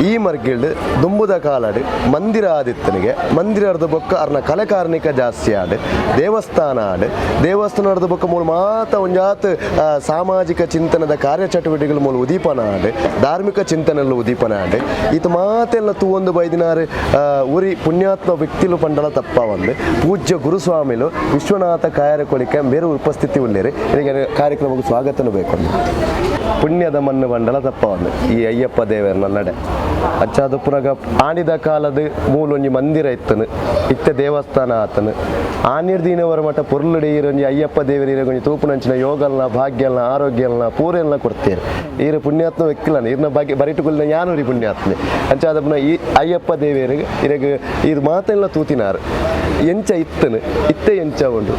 ಈ ಮರ್ಗಿಲ್ಡ್ ದುಂಬುದ ಕಾಲಡ್ ಮಂದಿರ ಆದಿತ್ತನಿಗೆ ಮಂದಿರ ಬೊಕ್ಕ ಅರ್ನ ಕಲೆಕಾರ್ಣಿಕ ಜಾಸ್ತಿ ಆಡ್ ದೇವಸ್ಥಾನ ಆಡ್ ದೇವಸ್ಥಾನ ಬೊಕ್ಕ ಮೂಲ ಮಾತ ಒಂಜಾತ್ ಸಾಮಾಜಿಕ ಚಿಂತನದ ಕಾರ್ಯಚಟುವಟಿಕೆಗಳು ಮೂಲ ಉದೀಪನ ಆಡ್ ಧಾರ್ಮಿಕ ಚಿಂತನೆಲ್ಲ ಉದೀಪನ ಆಡ್ ಈತ ಮಾತೆಲ್ಲ ತೂವೊಂದು ಬೈದಿನಾರು ಉರಿ ಪುಣ್ಯಾತ್ಮ ವ್ಯಕ್ತಿಲು ಪಂಡಲ ತಪ್ಪ ಒಂದು ಪೂಜ್ಯ ಗುರುಸ್ವಾಮಿಲು ವಿಶ್ವನಾಥ ಕಾಯರಕೊಳಿಕೆ ಬೇರೆ ಉಪಸ್ಥಿತಿ ಉಳ್ಳೇರಿ ಈಗ ಕಾರ್ಯಕ್ರಮಕ್ಕೆ ಸ್ವಾಗತನು ಬೇಕು ಪುಣ್ಯದ ಮಣ್ಣು ಬಂಡಲ ತಪ್ಪ ಒಂದು ಈ ಅಯ್ಯಪ್ಪ ದೇವರ ನಡೆ ಅಚ್ಚಾದ ಪುನಗ ಆನಿದ ಕಾಲದ ಮೂಲೊಂಜಿ ಮಂದಿರ ಇತ್ತನು ಇತ್ತೆ ದೇವಸ್ಥಾನ ಆತನು ಆನಿರ್ದೀನವರ ಮಠ ಪೊರ್ಲುಡೆ ಈರೊಂಜಿ ಅಯ್ಯಪ್ಪ ದೇವರ ಈರೊಂಜಿ ತೂಪುನಂಚಿನ ಯೋಗಲ್ನ ಭಾಗ್ಯಲ್ನ ಆರೋಗ್ಯಲ್ನ ಪೂರೆಲ್ನ ಕೊಡ್ತೇನೆ ಈರ ಪುಣ್ಯಾತ್ಮ ವ್ಯಕ್ತಿಲನ ಈರ್ನ ಭಾಗ್ಯ ಬರಿಟುಗುಲ್ನ ಯಾನೂರಿ ಪುಣ್ಯಾತ್ಮೆ ಅಂಚಾದ ಪುನಃ ಈ ಅಯ್ಯಪ್ಪ ದೇವರಿಗೆ ಇರಗ ಇದು ಮಾತೆಲ್ಲ ತೂತಿನಾರು. ಎಂಚ ಇತ್ತನು ಇತ್ತೆ ಎಂಚ ಉಂಡು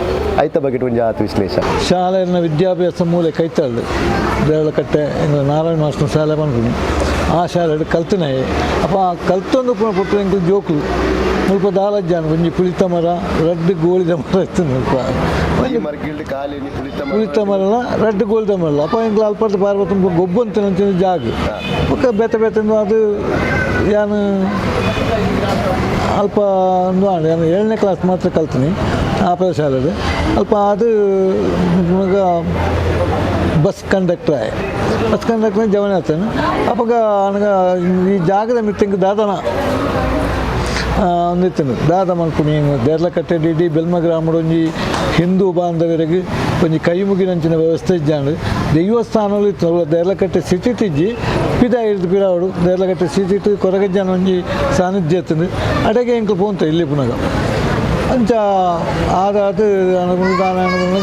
ಐತ ಬಗ್ಗೆ ಒಂಜಿ ಆತ ವಿಶ್ಲೇಷ. ಶಾಲೆಯ ವಿದ್ಯಾಭ್ಯಾಸ ಮೂಲೆ ಕೈತಲ್ಲು ದೇರಳಕಟ್ಟೆ ನಾರಾಯಣ ಮಾಸ್ಟರ್ ಶಾಲೆ ಬಂದ್ಬಿಡಿ ಆ ಶಾಲೆ ಕಲ್ತನೆ. ಅಪ್ಪ ಕಲ್ತೊಂದು ಪುನಃ ಪುಟ್ಟು ಎಂಕುಲು ಜೋಕುಲು ಮುಲ್ಪ ದಾಲಜ್ಜಾನ ಒಂಜಿ ಪುಳಿತ ಮರ ರಡ್ಡು ಗೋಳಿದ ಮರ ಇತ್ತು ಮುಲ್ಪ. ಪುಳಿತ ಮರಲ ರಡ್ಡು ಗೋಳಿದ ಮರಲ. ಅಪ್ಪ ಎಂಕುಲು ಅಲ್ಪರ್ದು ಪಾರ್ವತ ಗೊಬ್ಬಂತ ಅಂಚಿನ ಜಾಗ ಬೊಕ್ಕ ಬೇತೆ ಬೇತೆ ಅದು ಯಾನು ಅಲ್ಪ ಒಂದು ನಾನು 7ನೇ ಕ್ಲಾಸ್ ಮಾತ್ರ ಕಲ್ತೀನಿ ಆಪರ ಶಾಲೆದು. ಅಲ್ಪ ಅದು ಮಗ ಬಸ್ ಕಂಡಕ್ಟರ್ ಆಯ್ ಬಸ್ ಕಂಡಕ್ಟರ್ ಜವನ ಆಗ್ತಾನೆ. ಅಪ್ಪಗ ನನಗೆ ಈ ಜಾಗದ ಮಿತ್ತಿಂಗ್ ದಾದನ ಒಂದಿತ್ತನು ದಾದ ಮಲ್ಪುಣಿ ದೇರ್ಲಕಟ್ಟೆ ಡಿ ಡಿ ಬೆಲ್ಮ ಗ್ರಾಮಡ್ ಒಂಜಿ ಹಿಂದೂ ಬಾಂಧವರಿಗೆ ಒಂಜಿ ಕೈ ಮುಗಿನಂಚಿನ ವ್ಯವಸ್ಥೆ ಇಜ್ಜಾಂಡ್ ದೇವಸ್ಥಾನಲು ಇತ್ತು. ದೇರ್ಲಕಟ್ಟೆ ಸಿಟಿ ತಿಜ್ಜಿ ಪಿದ ಹಿಡ್ದು ಪಿರಾವಡು ದೇರ್ಲಕಟ್ಟೆ ಸಿಟಿ ಇಟ್ಟು ಕೊರಗಜ್ಜನ ಒಂಜಿ ಸಾನ್ನಿಧ್ಯ ಇತ್ತಂದು ಅಡೆಗೆ ಎಂಕ್ಲು ಪೋಂತ ಇಲ್ಲಿ ಪುನಗ ಅಂಚ ಆದಾದ ದಾನ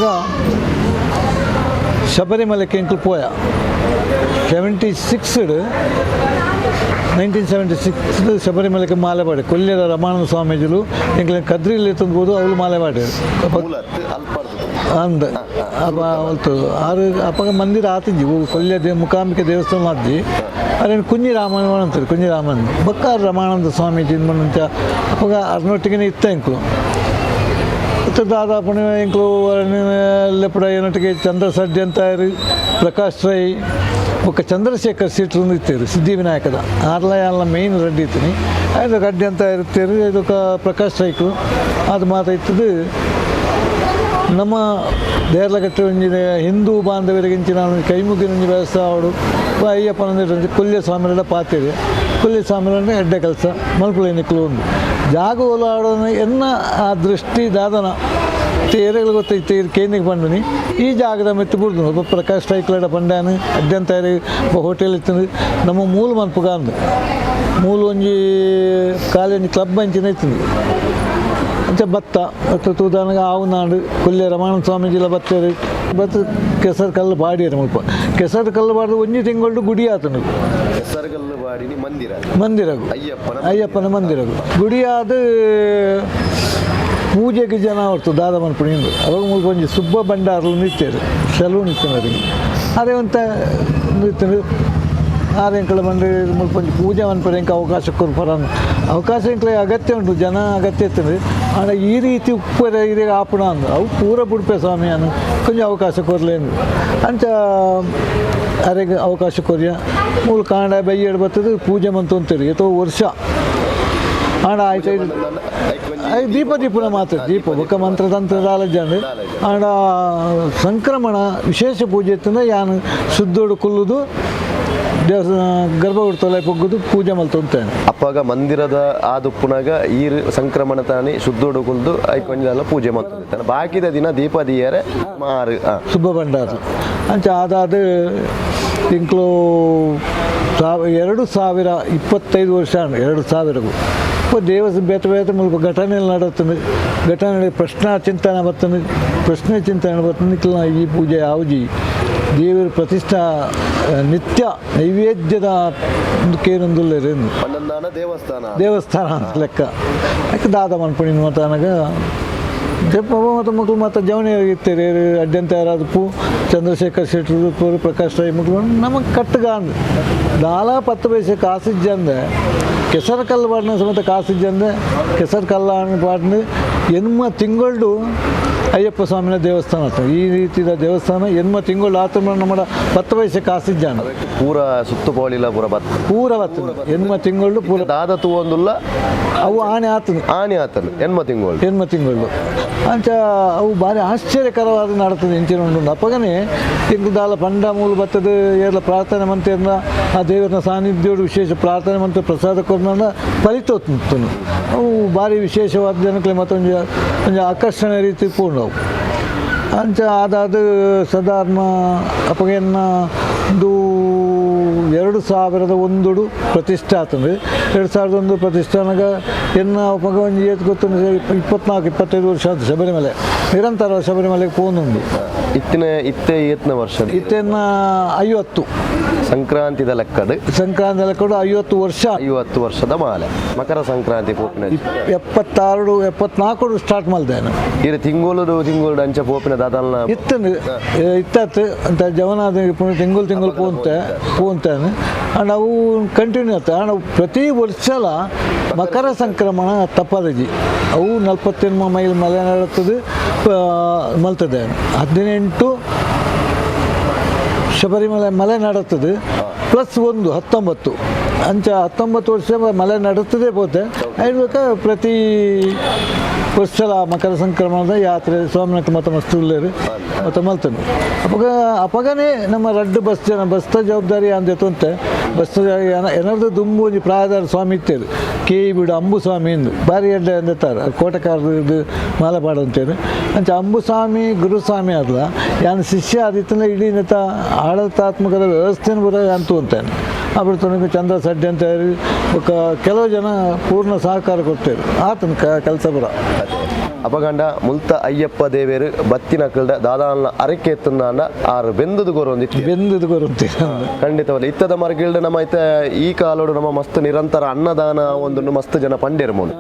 ಶಬರಿಮಲೆಕ್ಕೆ ಎಂಕ್ಲು ಪೋಯ 76 1976 ಶಬರಿಮಲೆಗೆ ಮಾಲೆಪಾಡೆ ಕೊಲ್ಯದ ರಮಾನಂದ ಸ್ವಾಮೀಜಿಲು ಎಂಕ್ಲೆ ಕದ್ರಿಲಿ ತಂದ್ಬೋದು ಅವಳು ಮಾಲೆಪಾಡೆ ಅಂದ ಅಪ್ಪ ಅವತ್ತು ಆರು ಅಪ್ಪಗ ಮಂದಿರ ಆತಿಜ್ಜಿ ಕೊಲ್ಯ they Mookambika ದೇವಸ್ಥಾನ ಆತಿಜ್ಜಿ. ಅದೇನು ಕುಂಜಿ ರಾಮನ್ ಅಂತಾರೆ ಕುಂಜಿ ರಾಮನ್ ಬಕ್ಕಾರ ರಮಾನಂದ ಸ್ವಾಮೀಜಿ ಮುಂಚ ಅಪ್ಪಗ ಅರ್ನೊಟ್ಟಿಗೆ ಇತ್ತ ಎಂಕ್ಲು ಮತ್ತು ದಾದಾಪುಣ ಎಂಕ್ಲು ಲೆಪ್ಪಡ ಏನೊಟ್ಟಿಗೆ ಚಂದ್ರ ಸಡ್ಡಿ ಅಂತ ಪ್ರಕಾಶ್ ರೈ ಬೊಕ್ಕ ಚಂದ್ರಶೇಖರ್ ಸೀಟ್ರು ಇತ್ತೀರು ಸಿದ್ಧಿವಿನಾಯಕದ ಆರ್ಲ ಎಲ್ಲ ಮೇಯ್ನ್ ರೆಡ್ಡಿ ಇತ್ತೀನಿ ಅದು ಗಡ್ಡಿ ಅಂತ ಇರ್ತೀರಿ ಇದಕ್ಕೆ ಪ್ರಕಾಶ್ ರೈಕು ಅದು ಮಾತಾಯ್ತದ್ದು. ನಮ್ಮ ದೇರ್ಲಕಟ್ಟೆ ಒಂಜಿ ಹಿಂದೂ ಬಾಂಧವರಿಗೆ ಇಂಚಿನ ಕೈ ಮುಗಿನ ವ್ಯವಸ್ಥೆ ಅವಡು ಅಯ್ಯಪ್ಪನ ಕೊಲ್ಯ ಸ್ವಾಮಿಗಳ ಪಾತಿರಿ ಕೊಲ್ಯ ಸ್ವಾಮಿಗಳನ್ನ ಎಡ್ಡೆ ಕೆಲಸ ಮಲ್ಪುಳೆ ನಿಕ್ಲು ಉಂಡು ಜಾಗ ಓಲಾಡೋಣ ಎನ್ನ ಆ ದೃಷ್ಟಿ ದಾದನ ತೇರೆಗಳು ಗೊತ್ತೈತೆ ಕೇಂದ್ರಕ್ಕೆ ಬಂದನಿ ಈ ಜಾಗದ ಮೆತ್ತು ಬಿಡ್ದು ಒಬ್ಬ ಪ್ರಕಾಶ್ ರೈಕ್ಲಡ ಪಂಡ್ಯಾನು ಅಡ್ಡಂತ ಒಬ್ಬ ಹೋಟೆಲ್ ಇತ್ತು ನಮ್ಮ ಮೂಲ ಮನ್ಪುಗಾಂದು ಮೂಲ ಒಂಜಿ ಕಾಲೇಜ್ ಕ್ಲಬ್ ಅಂಚಿನ ಇತ್ತು ಅಂಚ ಭತ್ತ ಮತ್ತು ತೂದಾನಗ ಆವು ನಾಡು ಕೊಲ್ಯ ರಮಾನಂದ ಸ್ವಾಮೀಜಿಲ ಬತ್ತೇರು ಬತ್ತ ಕೆಸರು ಕಲ್ಲು ಬಾಡಿಯರು ಮುಲ್ಪ ಕೆಸರು ಕಲ್ಲು ಬಾಡಿದ ಒಂಜಿ ತಿಂಗಳು ಗುಡಿ ಆತನು ಕೆಸರುಗಲ್ಲು ಬಾಡಿನಿ ಮಂದಿರ ಮಂದಿರಗು ಅಯ್ಯಪ್ಪನ ಅಯ್ಯಪ್ಪನ ಮಂದಿರಗು ಗುಡಿಯಾದ ಪೂಜೆಗೆ ಜನ ಹೊರ್ತು ದಾದ ಮನ್ಪುಣಿ ಅವಾಗ ಮುಲ್ಪ ಒಂಜಿ ಸುಬ್ಬ ಭಂಡಾರಲು ನಿತ್ಯರು ಸಲೂನ್ ಇತ್ತು ಅವರಿಗೆ ಅದೇ ಒಂತ ನಿತ್ಯರು ಆರೆಂಕಳ ಬಂದು ಮುಲ್ಪ ಒಂಜಿ ಪೂಜೆ ಮನ್ಪುರ ಎಂಕ ಅವಕಾಶ ಕೊರ್ಪರ ಅವಕಾಶ ಎಂಕ್ಲೆ ಅಗತ್ಯ ಉಂಟು ಜನ ಅಗತ್ಯ ಇರ್ತದೆ. ಆಂಡ ಈ ರೀತಿ ಉಪ್ಪರ ಇದೇ ಆಪುಣ ಅಂದು ಅವು ಪೂರ ಬುಡ್ಪೆ ಸ್ವಾಮಿಯನ್ನು ಕೊಂಚ ಅವಕಾಶ ಕೊರ್ಲೇನು ಅಂಚ ಅರೆಗೆ ಅವಕಾಶ ಕೊರಿಯ ಮೂಲ ಕಾಂಡ ಬೈಯಡ್ ಬರ್ತದೆ ಪೂಜೆ ಮಂತು ಅಂತೀರಿ ಏತೋ ವರ್ಷ ಆಂಡ ಆಯ್ತು ದೀಪ ದೀಪನ ಮಾತ್ರ ದೀಪ ಬೊಕ್ಕ ಮಂತ್ರತಂತ್ರ ದಾಲಜಾಂಡ್ ಆಂಡ ಸಂಕ್ರಮಣ ವಿಶೇಷ ಪೂಜೆ ಇತ್ತಂದ್ರೆ ಯಾನು ಶುದ್ಧೋಡು ಕುಲ್ಲುದು ದೇವಸ್ಥಾನ ಗರ್ಭಗುಡಿ ತೊಲೆ ಪೊಗ್ಗುದು ಪೂಜೆ ಮಲ್ತೊಂತೇನೆ. ಅಪ್ಪಾಗ ಮಂದಿರದ ಆದುಪ್ಪುನಾಗ ಈ ಸಂಕ್ರಮಣ ತಾನಿ ಶುದ್ಧೋಡು ಕುಲ್ದು ಐಕೊಂಜೆಲ್ಲ ಪೂಜೆ ಮಾಡ್ತಾರೆ ಬಾಕಿದ ದಿನ ದೀಪ ದೀಯರೆ ಮಾರು ಸುಬ್ಬ ಭಂಡಾರ ಅಂಚ ಅದಾದ ತಿಂಗಳು 2025 ವರ್ಷ 2000ಗೂ ದೇವಸ್ಥಾನ ಬೇತೆ ಬೇತೆ ಮುಲ್ಪ ಘಟನೆ ನಡತ್ತದೆ ಘಟನೆ ಪ್ರಶ್ನಾ ಚಿಂತನೆ ಬರ್ತದೆ ಪ್ರಶ್ನೆ ಚಿಂತನೆ ಬರ್ತದೆ ನಿಕ್ಲ ಈ ಪೂಜೆ ಯಾವ್ಜಿ ದೇವರ ಪ್ರತಿಷ್ಠಾ ನಿತ್ಯ ನೈವೇದ್ಯದ ಕೇರೊಂದುಲ್ಲೇರು ದೇವಸ್ಥಾನ ದೇವಸ್ಥಾನ ಅಂತ ಲೆಕ್ಕ ಯಾಕೆ ದಾದ ಮನ್ಪುಣಿ ಮಾತಾನಗ ಜಪ್ಪ ಮತ್ತು ಮಕ್ಕಳು ಮತ್ತು ಜವನಿ ಇರ್ತೀರಿ ಅಡ್ಡಂತ ಯಾರಾದ್ರು ಪೂ ಚಂದ್ರಶೇಖರ್ ಶೆಟ್ಟರು ಪೂರು ಪ್ರಕಾಶ್ ರೈ ಮಕ್ಕಳು ನಮಗೆ ಕಟ್ಟುಗಾಂದು ದಾಲ 10 ಪೈಸೆ ಕಾಸಿಜ್ಜಂದೆ ಕೆಸರು ಕಲ್ಲು ಪಾಡಿನ ಸಮೇತ ಕಾಸಿಜ್ಜಂದೆ ಕೆಸರು ಕಲ್ಲ ಪಾಡಿನ ಎನ್ಮ ತಿಂಗಳು ಅಯ್ಯಪ್ಪ ಸ್ವಾಮಿನ ದೇವಸ್ಥಾನ ಆತ ಈ ರೀತಿಯ ದೇವಸ್ಥಾನ ಎನ್ಮ ತಿಂಗಳು ಆತ ನಮ್ಮ 10 ಪೈಸೆ ಕಾಸಿಜ್ಜಾನ ಪೂರ ಸುತ್ತು ಪೋಳಿಲ ಪೂರ ಬತ್ತ ಪೂರ ಬರ್ತದೆ ಎನ್ಮ ತಿಂಗಳು ಪೂರ ದಾದ ತೂವೊಂದುಲ್ಲ ಅವು ಆಣೆ ಆತನು ಆನೆ ಆತನು ಎನ್ಮ ತಿಂಗಳು ಎನ್ಮ ತಿಂಗಳು ಅಂಚ ಅವು ಭಾರಿ ಆಶ್ಚರ್ಯಕರವಾದ ನಡತದೆ ಇಂಚಿನ ಉಂಡು ಅಪ್ಪಗನೆ ತಿಂಗಳು ದಾಲ ಪಂಡ ಮೂಲು ಬರ್ತದೆ ಏರ್ಲ ಪ್ರಾರ್ಥನೆ ಮಂತೇರ್ನ ಆ ದೇವರನ ಸಾನ್ನಿಧ್ಯೋಡು ವಿಶೇಷ ಪ್ರಾರ್ಥನೆ ಮಂತ್ರ ಪ್ರಸಾದ ಕೊರ್ನ ಫಲಿತೋತ್ಮನು ಅವು ಭಾರಿ ವಿಶೇಷವಾದ ಜನಕ್ಕೆ ಮತ್ತೊಂದು ಒಂಜಿ ಆಕರ್ಷಣೆ ರೀತಿ ಪೂರ್ಣವು ಅಂಚ ಅದಾದ ಸಾಧಾರಣ ಅಪ್ಪಗೆನ್ನ ಒಂದು 2001 ಪ್ರತಿಷ್ಠೆ ಆತಂದು 2001 ಪ್ರತಿಷ್ಠಾನಗ ಎನ್ನ ಅಪಗ ಒಂಜಿ ಏತ್ ಗೊತ್ತುಂಡು 24 25 ವರ್ಷ ಆತು ಶಬರಿಮಲೆ ನಿರಂತರ ಶಬರಿಮಲೆಗೆ ಪೋನುಂಡು. ಇತ್ತಿನ ಇತ್ತೆ ಏತ್ನ ವರ್ಷ? ಇತ್ತೆನ್ನ 50 ಸಂಕ್ರಾಂತಿದ ಲೆಕ್ಕಡ್. ಸಂಕ್ರಾಂತಿ ಲೆಕ್ಕಡು 50 ವರ್ಷ. 50 ವರ್ಷದ ಮಾಲೆ ಮಕರ ಸಂಕ್ರಾಂತಿ ಪೋಪಿನ. 76 74 ಸ್ಟಾರ್ಟ್ ಮಲ್ದೇನು. ಇರು ತಿಂಗೋಲುಡು ತಿಂಗೋಲು ಅಂಚ ಪೋಪಿನ ದಾದಲ್ನ? ಇತ್ತಂದು ಇತ್ತತ್ತು ಅಂತ ಜವನಾದ ತಿಂಗಳು ತಿಂಗಳು ಪೋಂತೆ ಪೋಂತಾನೆ ಅಂಡ್ ಅವು ಕಂಟಿನ್ಯೂ ಆತ. ಅಂಡ್ ಅವು ಪ್ರತಿ ವರ್ಷಲ ಮಕರ ಸಂಕ್ರಮಣ ತಪ್ಪದಜಿ. ಅವು 48 ಮೈಲ್ ಮಲೆ ನಡತದೆ ಮಲ್ತದೆ. 18 ಶಬರಿಮಲೆ ಮಲೆ ನಡತದೆ ಪ್ಲಸ್ 1 19 ಅಂಚ 19 ವರ್ಷ ಮಲೆ ನಡತದೆ ಪೋತೆ. ಐಡ್ಬೇಕ ಪ್ರತಿ ವರ್ಷಲ ಮಕರ ಸಂಕ್ರಮಣದ ಯಾತ್ರೆ ಸ್ವಾಮಿನಾಥ ಮತ ಮಸ್ತ್ ಉಳ್ಳೇರು ಮತ ಮಲ್ತನು. ಅಪಗ ಅಪಗನೇ ನಮ್ಮ ರಡ್ಡು ಬಸ್ ಜನ ಬಸ್ತ ಜವಾಬ್ದಾರಿ ಅಂದೆ ತೊಂತೆ ಬಸ್ ಏನಾದ್ರು ದುಂಬು ಒಂಜಿ ಪ್ರಾಯದಾರ ಸ್ವಾಮಿ ಇತ್ತೇರು ಕೆ ಬಿಡು ಅಂಬು ಸ್ವಾಮಿ ಎಂದು ಭಾರಿ ಎಡ್ಡೆ ಅಂದಿತ್ತಾರೆ ಕೋಟೆಕಾರದ್ದು ಮಾಲೆ ಪಾಡಂತೇನು. ಅಂಚ ಅಂಬುಸ್ವಾಮಿ ಗುರುಸ್ವಾಮಿ ಅಲ್ಲ ಯಾನ್ ಶಿಷ್ಯ ಆದಿತ್ತಂದ್ರೆ ಇಡೀ ನೆತ್ತ ಆಡಳಿತಾತ್ಮಕದ ವ್ಯವಸ್ಥೆನ ಬರೋ ಅಂತು ಅಂತಾನೆ. ಅದ್ರ ತನಕ ಚಂದ್ರ ಸಡ್ಡೆ ಅಂತ ಹೇಳಿ ಒಕ್ಕ ಕೆಲವು ಜನ ಪೂರ್ಣ ಸಹಕಾರ ಕೊಡ್ತೇವೆ ಆತನ ಕೆಲಸ ಬರ. ಅಪಗಂಡ ಮುಲ್ತ ಅಯ್ಯಪ್ಪ ದೇವೇರು ಬತ್ತಿನ ಕಲ್ದ ದಾದಾಲ್ನ ಅರಕೆ ಎತ್ತುಂದಾಂಡ ಆರು ಬೆಂದದು ಗೊರೊಂದಿತ್ತು. ಬೆಂದದು ಗೊರಂತೆ. ಖಂಡಿತವಲ್ಲ. ಇತ್ತದ ಮರ್ಗಿಲ್ಡ್ ನಮ್ಮ ಐತ ಈ ಕಾಲೋಡು ನಮ್ಮ ಮಸ್ತ್ ನಿರಂತರ ಅನ್ನದಾನ ಒಂದು ಮಸ್ತ್ ಜನ ಪಂಡೇರು ಮೂಲು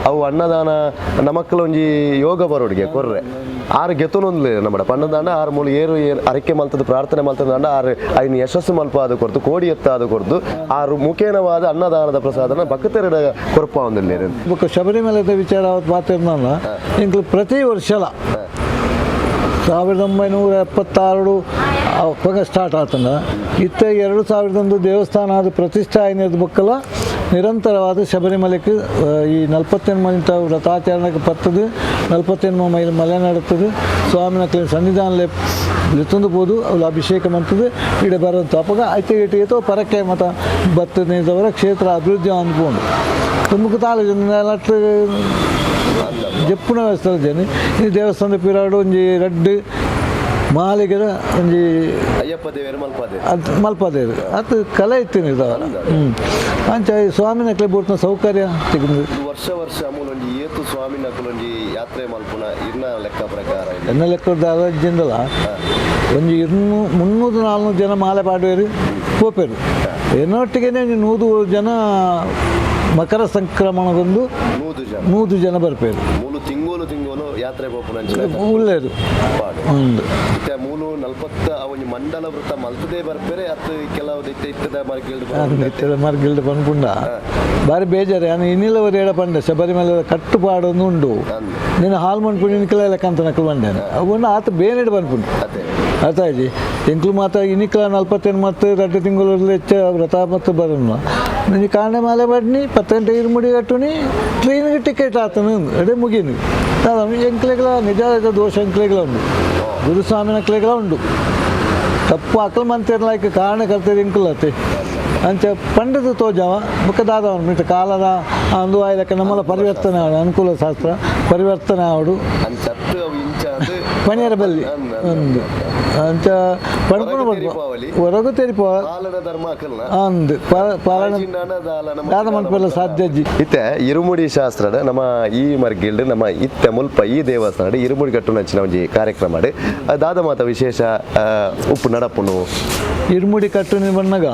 ಅವು ಅನ್ನದಾನ ನಮಕ್ಕಲ ಒಂಜಿ ಯೋಗ ಬರೋಡಿಗೆ ಕೊರ್ರೆ ಆರು ಗೆತುನೊಂದ್ಲೆ ನಮ್ಮಡ ಪಣ್ಣದಾಂಡ ಆರು ಮೂಲು ಏರು ಏರು ಅರಕೆ ಮಲ್ತದ ಪ್ರಾರ್ಥನೆ ಮಲ್ತದಾಂಡ ಆರು ಐನು ಯಶಸ್ಸು ಮಲ್ಪ ಅದು ಕೊರ್ತು ಕೋಡಿ ಎತ್ತ ಅದು ಕೊರ್ತು ಆರು ಮುಖೇನವಾದ ಅನ್ನದಾನದ ಪ್ರಸಾದನ ಭಕ್ತರೆಡ ಕೊರ್ಪ ಒಂದಿಲ್ಲ. ಬೊಕ್ಕ ಶಬರಿಮಲೆದ ವಿಚಾರ ಅವತ್ತು ಮಾತಾಡ್ನಲ್ಲ ಇಂಕ್ಲು ಪ್ರತಿ ವರ್ಷಲ 1976 ಅವಾಗ ಸ್ಟಾರ್ಟ್ ಆತಂಡ ಇತ್ತ 2001 ದೇವಸ್ಥಾನ ಅದು ಪ್ರತಿಷ್ಠೆ ಆಯ್ನದ ಬೊಕ್ಕಲ ನಿರಂತರವಾದ ಶಬರಿಮಲೆಗೆ ಈ 48 ಮೈಲಿಂತ ವ್ರತಾಚರಣೆಗೆ ಪತ್ತದು 48 ಮೈಲ್ ಮಲೆ ನಡತದೆ ಸ್ವಾಮಿನ ಸನ್ನಿಧಾನ ಲೆತ್ತೊಂದು ಪೋದು ಅವ್ಳು ಅಭಿಷೇಕ ಮಂತದ್ದು ಇಡ ಬರೋಂಥ ಅಪ್ಪಗ ಐತೆ ಇಟ್ಟು ಏತೋ ಪರಕ್ಕೆ ಮತ ಬತ್ತದ ನಿಂತವರ ಕ್ಷೇತ್ರ ಅಭಿವೃದ್ಧಿ ಅಂದ್ಕೊಂಡು ತುಮಕು ತಾಳು ನಟ್ಟು ಜಪ್ಪುನ ವ್ಯವಸ್ಥೆ ಜನ ಈ ದೇವಸ್ಥಾನದ ಪಿರಾಡು ಒಂಜಿ ರಡ್ಡು ಮಾಲಿಗೆದ ಒಂಜಿ ಅಯ್ಯಪ್ಪ ದೇವೇರು ಮಲ್ಪಾದೆ. ಅದು ಮಲ್ಪದೇರು ಅದು ಕಲೆ ಇತ್ತೀನಿ ಇದಾವಲ್ಲ ಅಂಚ ಈ ಸ್ವಾಮಿನಕ್ಲೆ ಬೋಟ್ನ ಸೌಕರ್ಯ ತಿಕ್ಕೊಂದು. ವರ್ಷ ವರ್ಷ ಮೂಲೊಂಜಿ ಏತು ಸ್ವಾಮಿ ನಕಲೊಂಜಿ ಯಾತ್ರೆ ಮಲ್ಪುನ ಇರ್ನ ಲೆಕ್ಕ ಪ್ರಕಾರ ಇದು. ಎನ್ನ ಲೆಕ್ಕದ ಅಜ್ಜಿಂದಲ ಒಂಜಿ 200 300 400 ಜನ ಮಾಲೆ ಪಾಡುವೇರು ಪೋಪೇರು ಎನ್ನೊಟ್ಟಿಗೆನೆ ಒಂಜಿ 100 ಜನ ಮಕರ ಸಂಕ್ರಮಣಗೊಂದು. 100 ಜನ. 100 ಜನ ಬರ್ಪೇರು. ಮೂಲು ತಿಂಗೋಲು ತಿಂಗೋಲು ಯಾತ್ರೆ ಪೋಪುನ ಅಂಚಿನ ಉಳ್ಳೇರು. ಪಾಡು. ಒಂದು ಇತ್ತೆ ಮೂಲು ನಲ್ಪತ್ತ ಆ ಒಂಜಿ ಮಂಡಲ ವೃತ್ತ ಮಲ್ತದೇ ಬರ್ಪೇರೆ ಅತ್ತು ಕೆಲವು ಇತ್ತೆ ಇತ್ತದ ಮರ್ಗಿಲ್ಡ್. ಮರ್ಗಿಲ್ಡ್ ಪನ್ಪುಂಡ ಬಾರಿ ಬೇಜಾರು ಯಾನ್ ಇನ್ನಿಲ್ಲವರು ಏಡ ಪಂಡೆ ಶಬರಿಮಲೆ ಕಟ್ಟುಪಾಡೊಂದು ಉಂಡು. ನೀನು ಹಾಲ್ ಮನ್ಪುಂಡು ನಿಕ್ಲ ಲೆಕ್ಕಂತ ನಕಲು ಬಂಡೇನೆ ಅವನ್ನ ಆತ ಬೇನೆಡ್ ಪನ್ಪುಂಡು. ಅದೇ. ಅರ್ಥ ಆಯ್ತು ಎಂಕ್ಲು ಮಾತ್ರ ಇನಿಕ್ಲ 48 ಮತ್ತು 2 ತಿಂಗಳು ಹೆಚ್ಚ ವ್ರತ ಮತ್ತು ಬರೋಣ ನೀನು ಕಾಂಡೆ ಮಾಲೆ ಬಡ್ನಿ 10 ಗಂಟೆ ಇರುಮುಡಿ ಕಟ್ಟುನಿ ಟ್ರೈನ್ಗೆ ಟಿಕೆಟ್ ಆತನು ಅದೇ ಮುಗೀನಿ ಎಂಕ್ಲೆಗ್ಲ ನಿಜ ದೋಷ ಎಂಕ್ಲೆಗ್ಲ ಉಂಡು ಗುರುಸ್ವಾಮಿನ ಕ್ಲೆಗ್ಲ ಉಂಡು ತಪ್ಪು ಅಕಲ್ ಮಂತಿರ್ಲಾಯ್ಕ ಕಾರಣಕರ್ತರು ಎಂಕುಲತ್ತೆ ಅಂಚ ಪಂಡದ ತೋಜಾವ ಬೊಕ್ಕ ದಾದವನು ಮಿತ್ತ ಕಾಲದ ಅಂದು ಆಯ್ಲಕ್ಕ ನಮ್ಮಲ ಪರಿವರ್ತನೆ ಆವಡು ಅನುಕೂಲ ಶಾಸ್ತ್ರ ಪರಿವರ್ತನೆ ಆವಡು. ಅಂಚತ್ತು ಅವು ಇಂಚ ಅದು ಪಣಿಯರ ಬಲ್ಲಿ ಒಂದು ಅಂಚ ಪಡ್ಕೊಂಡು ಹೊರಗೆ ತೆರಿಪಾವಳಿ. ಹೊರಗು ತೆರಿಪ ಪಾಲನ ಧರ್ಮ ಅಕಲ್ನ ಅಂದು ಪಾಲನ ದಾದ ಮನ್ಪೆಲ್ಲ ಸಾಧ್ಯ ಅಜ್ಜಿ. ಇತ್ತೆ ಇರುಮುಡಿ ಶಾಸ್ತ್ರದ ನಮ್ಮ ಈ ಮರ್ಗಿಲ್ಡ್ ನಮ್ಮ ಇತ್ತೆ ಮುಲ್ಪ ಈ ದೇವಸ್ಥಾನ ಇರುಮುಡಿ ಕಟ್ಟುನಂಚಿನ ಒಂಜಿ ಕಾರ್ಯಕ್ರಮ ದಾದ ಮಾತ ವಿಶೇಷ ಉಪ್ಪು ನಡಪುನು. ಇರುಮುಡಿ ಕಟ್ಟುನಿ ಬಣ್ಣಗ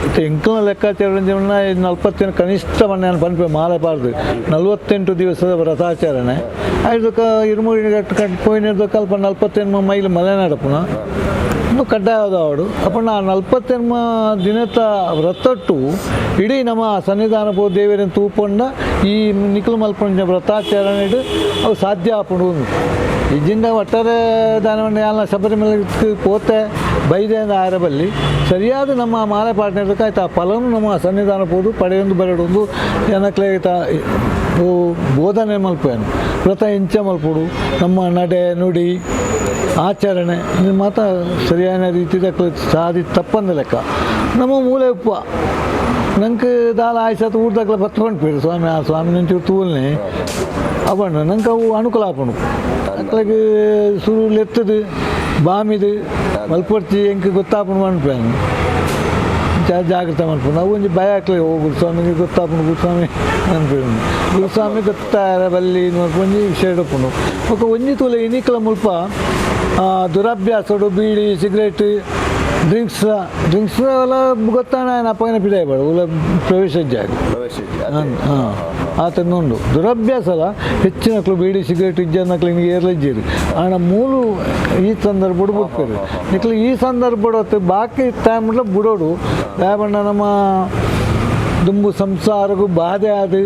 ಇತ್ತೆ ಎಂಕಲ್ನ ಲೆಕ್ಕಾಚಾರ 48 ಕನಿಷ್ಠ ಬಣ್ಣ ಪನ್ಪೆ ಮಾಲೆ ಪಾಡ್ದು 48 ದಿವಸದ ವ್ರತಾಚರಣೆ ಐದಕ್ಕ ಇರುಮುಡಿ ಕಟ್ಟು ಕಟ್ಟು ಪೋಯಿನದಕ್ಕ ಅಲ್ಪ 48 ಮೈಲ್ ಮಲೆ ನಡಪುನ ಇನ್ನು ಕಡ್ಡಾಯದ ಅವಡು ಅಪ್ಪ ನಾ 48 ದಿನದ ವ್ರತಟ್ಟು ಇಡೀ ನಮ್ಮ ಸನ್ನಿಧಾನ ಪೋ ದೇವರನ್ನು ತೂಪೊಂಡ ಈ ನಿಖಲು ಮಲ್ಪಂಜ ವ್ರತಾಚರಣೆ ಅವು ಸಾಧ್ಯ ಆಪುಂಡು. ಇಜ್ಜಿಂದ ಒಟ್ಟಾರೆ ದಾನವಣ್ಣ ಯಾಲ ಶಬರಿಮಲೆ ಪೋತೆ ಬೈದೆ ಆರಬಲ್ಲಿ ಸರಿಯಾದ ನಮ್ಮ ಮಾಲೆ ಪಾಟ್ನ ಆಯ್ತು ಆ ಫಲನು ನಮ್ಮ ಸನ್ನಿಧಾನ ಪೋದು ಪಡೆಯೊಂದು ಬರಡೊಂದು ಏನಕ್ಲೆ ಬೋಧನೆ ಮಲ್ಪೇನು ವ್ರತ ಇಂಚ ಮಲ್ಪುಡು ನಮ್ಮ ನಡೆ ನುಡಿ ಆಚರಣೆ ಇದು ಮಾತ್ರ ಸರಿಯಾದ ರೀತಿದ ಸಾದಿ ತಪ್ಪಂದ ಲೆಕ್ಕ ನಮ್ಮ ಮೂಲೆ ಉಪ್ಪ ನಂಗೆ ದಾಲ ಆಯ್ಸತ್ ಊರ್ದಾಗ್ಲ ಬತ್ಕೊಂಡು ಸ್ವಾಮಿ ಆ ಸ್ವಾಮಿ ನಂಚೂರು ತೂಲ್ನೆ ಅವಣ್ಣ ನಂಗೆ ಅವು ಅನುಕೂಲ ಆಪುಂಡು ಅಕ್ಲಗೆ ಸುರು ಲೆತ್ತದು ಬಾಮಿದು ಮಲ್ಪೊಡ್ಚಿ ಎಂಕ್ ಗೊತ್ತಾಪುಂಡು ಪನ್ಪೇನು. ಅಂಚ ಜಾಗ್ರತೆ ಮಲ್ಪುಂಡು. ಅವು ಒಂಜಿ ಭಯ ಆಕ್ಲೆ, ಓ ಗುರುಸ್ವಾಮಿಗೆ ಗೊತ್ತಾಪುಂಡು, ಗುರುಸ್ವಾಮಿ ಅನ್ಪುಂಡು, ಗುರುಸ್ವಾಮಿ ಗೊತ್ತಾರ ಬಲ್ಲಿ ಒಂಜಿ ವಿಷಯ ಉಪ್ಪುಂಡು. ಬೊಕ್ಕ ಒಂಜಿ ತೂಲೆ ಇನಿಕ್ಲ ಮುಲ್ಪ ದುರಭ್ಯಾಸಡು ಬೀಡಿ, ಸಿಗರೇಟ್, ಡ್ರಿಂಕ್ಸ್ ಡ್ರಿಂಕ್ಸ್ ಎಲ್ಲ ಗೊತ್ತಾನ ಅಪ್ಪಗನ ಪಿದಾಯಿ ಬೇಡ ಉಲ್ಲ ಪ್ರವೇಶ ಜಾಗ. ಪ್ರವೇಶ ಇಜ್ಜಿ, ಅದೇ. ಹಾಂ, ಆತನ ಉಂಡು ದುರಭ್ಯಾಸ ಅಲ್ಲ. ಹೆಚ್ಚಿನಕ್ಲು ಬೀಡಿ ಸಿಗರೇಟ್ ಇಜ್ಜನ್ನಕ್ಲು ಹಿಂಗೆ ಏರ್ಲಜ್ಜಿರು ಆಂಡ ಮೂಲು ಈ ಸಂದರ್ಭಡು ಬಿಡ್ಪೇರು ನಿಕ್ಲು. ಈ ಸಂದರ್ಭಡು ಅತ್ತು, ಬಾಕಿ ಟೈಮ್ ಬುಡೋಡು. ದಾಯೆ ನಮ್ಮ ದುಂಬು ಸಂಸಾರಗು ಬಾಧೆ ಆದ್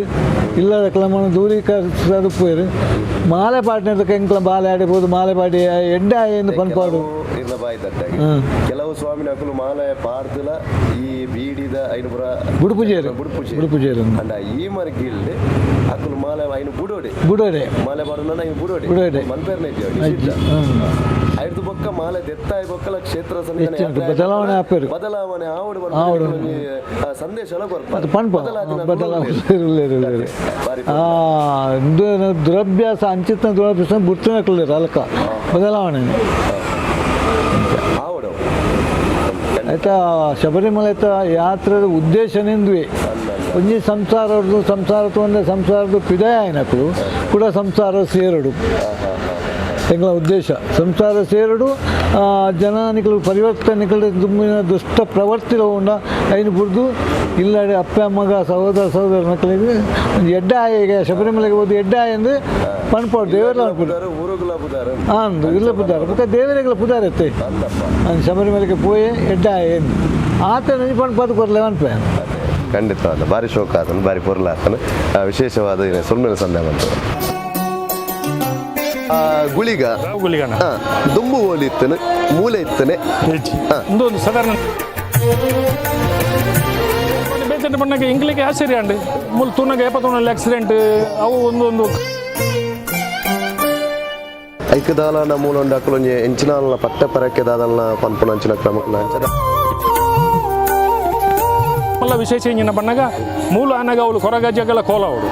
ಇಲ್ಲದ ಕ್ರಮನ ದೂರೀಕರಿಸದು ಪೋಯರು. ಮಾಲೆ ಪಾಡಿನ ಎಂಕ್ಲ ಬಾಲೆ ಆಡಿಬೋದು, ಮಾಲೆ ಪಾಡಿ ಎಡ್ಡೆ ಎಂದು ಪನ್ಪಾಡು. ಕೆಲವು ಇರ್ನ ಬಾಯಿ ತಟ್ಟಾಗಿ ಕೆಲವು ಸ್ವಾಮಿನ ಅಕುಲು ಮಾಲೆ ಪಾಡ್ದಲ ಈ ಬೀಡಿದ ಐನು ಪುರ ಬುಡುಪುಜೇರು. ಬುಡುಪುಜೇರು. ಬುಡುಪುಜೇರು. ಅಂಡ ಈ ಮರ್ಗಿಲ್ಡ್ ಅಕುಲು ಮಾಲೆ ಐನು ಬುಡೋಡೆ. ಬುಡೋಡೆ. ಮಾಲೆ ಪಾಡುನ ಐನು ಬುಡೋಡೆ. ಬುಡೋಡೆ. ಮನ್ಪೇರ್ನ ಅಜ್ಜಿ. ಐದು ಬೊಕ್ಕ ಮಾಲೆ ದೆತ್ತಾಯಿ ಬೊಕ್ಕಲ ಕ್ಷೇತ್ರ ಸನ್ನಿಧಾನ ಹೆಚ್ಚಿನ ಯಾತ್ರೆ ಬದಲಾವಣೆ ಆಪೇರು. ಬದಲಾವಣೆ ಆವಡು. ಆವಡು. ಒಂಜಿ, ಸಂದೇಶ ಎಲ್ಲ ಕೊರ್ಪ. ಅದು ಪನ್ಪ ಬದಲಾದಿನ ಬದಲಾವಣೆ ಉಲ್ಲೇರು. ಉಲ್ಲೇರು ಉಲ್ಲೇರು. ಬಾರಿ. ಆ ಇದು ದುರಭ್ಯಾಸ, ಅಂಚಿತ ದುರಭ್ಯಾಸ ಬುಡ್ತಿನಕ್ಲು ಅಲ್ಕ ಬದಲಾವಣೆ. ಆವಡು. ಆಯ್ತಾ, ಶಬರಿಮಲೆ ಯಾತ್ರೆದ ಉದ್ದೇಶನೆಂದುವೆ ಒಂಜಿ ಸಂಸಾರದ್ದು, ಸಂಸಾರ ತೊಂದರೆ, ಸಂಸಾರದ ಪಿದಾಯ ಆಯ್ನಕುಲು ಕೂಡ ಸಂಸಾರ ಸೇರಡು. ಎಂಗಳ ಉದ್ದೇಶ ಸಂಸಾರ ಸೇರಡು. ಜನ ನಿಕಲು ಪರಿವರ್ತನೆ, ನಿಕಲು ದುಮ್ಮಿನ ದುಷ್ಟ ಪ್ರವರ್ತಿಲ ಉಂಡ ಐನು ಬುಡ್ದು ಇಲ್ಲಡೆ ಅಪ್ಪ ಅಮ್ಮಗ ಸಹೋದರ ಸಹೋದರ ಮಕ್ಕಳಿಗೆ ಒಂದು ಎಡ್ಡೆ ಆಯ, ಶಬರಿಮಲೆಗೆ ಹೋದು ಎಡ್ಡೆ ಆಯ ಎಂದು ಪನ್ಪಾಡು ದೇವರ ಅನ್ಪುಡು. ಪುದಾರು ಊರುಗುಲ ಪುದಾರು. ಅಂದು ಇಲ್ಲ ಪುದಾರು ಬೊಕ್ಕ ದೇವರಿಗಳ ಪುದಾರ್ ಎತ್ತೆ. ಅಂದಪ್ಪ. ಶಬರಿಮಲೆಗೆ ಪೋಯೆ ಎಡ್ಡೆ ಆಯ ಎಂದು ಆತ ಪನ್ಪಾದು ಕೊರ್ಲೆ ಅನ್ಪೆ. ಖಂಡಿತವಾದ ಬಾರಿ ಶೋಕ ಆತನು, ಬಾರಿ ಪೊರ್ಲ ಆತನು. ವಿಶೇಷವಾದ ಸೊಲ್ಮೆನ ಸಂದ ಬಂತು. ಗುಳಿಗ. ಗುಳಿಗಣ. ದುಂಬು ಓಲಿ ಇತ್ತನು, ಮೂಲೆ ಇತ್ತನೆ. ಒಂದು ಸಾಧಾರಣ ಬೇಚಂಡ ಪಣ್ಣಗೆ ಇಂಗ್ಲಿಗೆ ಆಶ್ಚರ್ಯ ಅಂಡ್ ಮುಲ್ ತೂನಗ ಏಪತ್ತೊಂದು ಆಕ್ಸಿಡೆಂಟ್ ಅವು ಒಂದೊಂದು. ಐಕದಾಲನ ಮೂಲೊಂಡು ಅಕುಲೊಂಜಿ ಎಂಚಿನಾಲನ ಪಟ್ಟ ಪರಕೆ ದಾದಲ್ನ ಪನ್ಪುನ ಅಂಚಿನ ಕ್ರಮಕ್ಕುಲ ಅಂಚದ. ಮಲ್ಲ ವಿಶೇಷ ಇಂಜಿನ ಬಣ್ಣಗ ಮೂಲ ಆನಗ ಅವಳು ಕೊರಗಜ್ಜಗಳ ಕೋಲ ಅವಳು.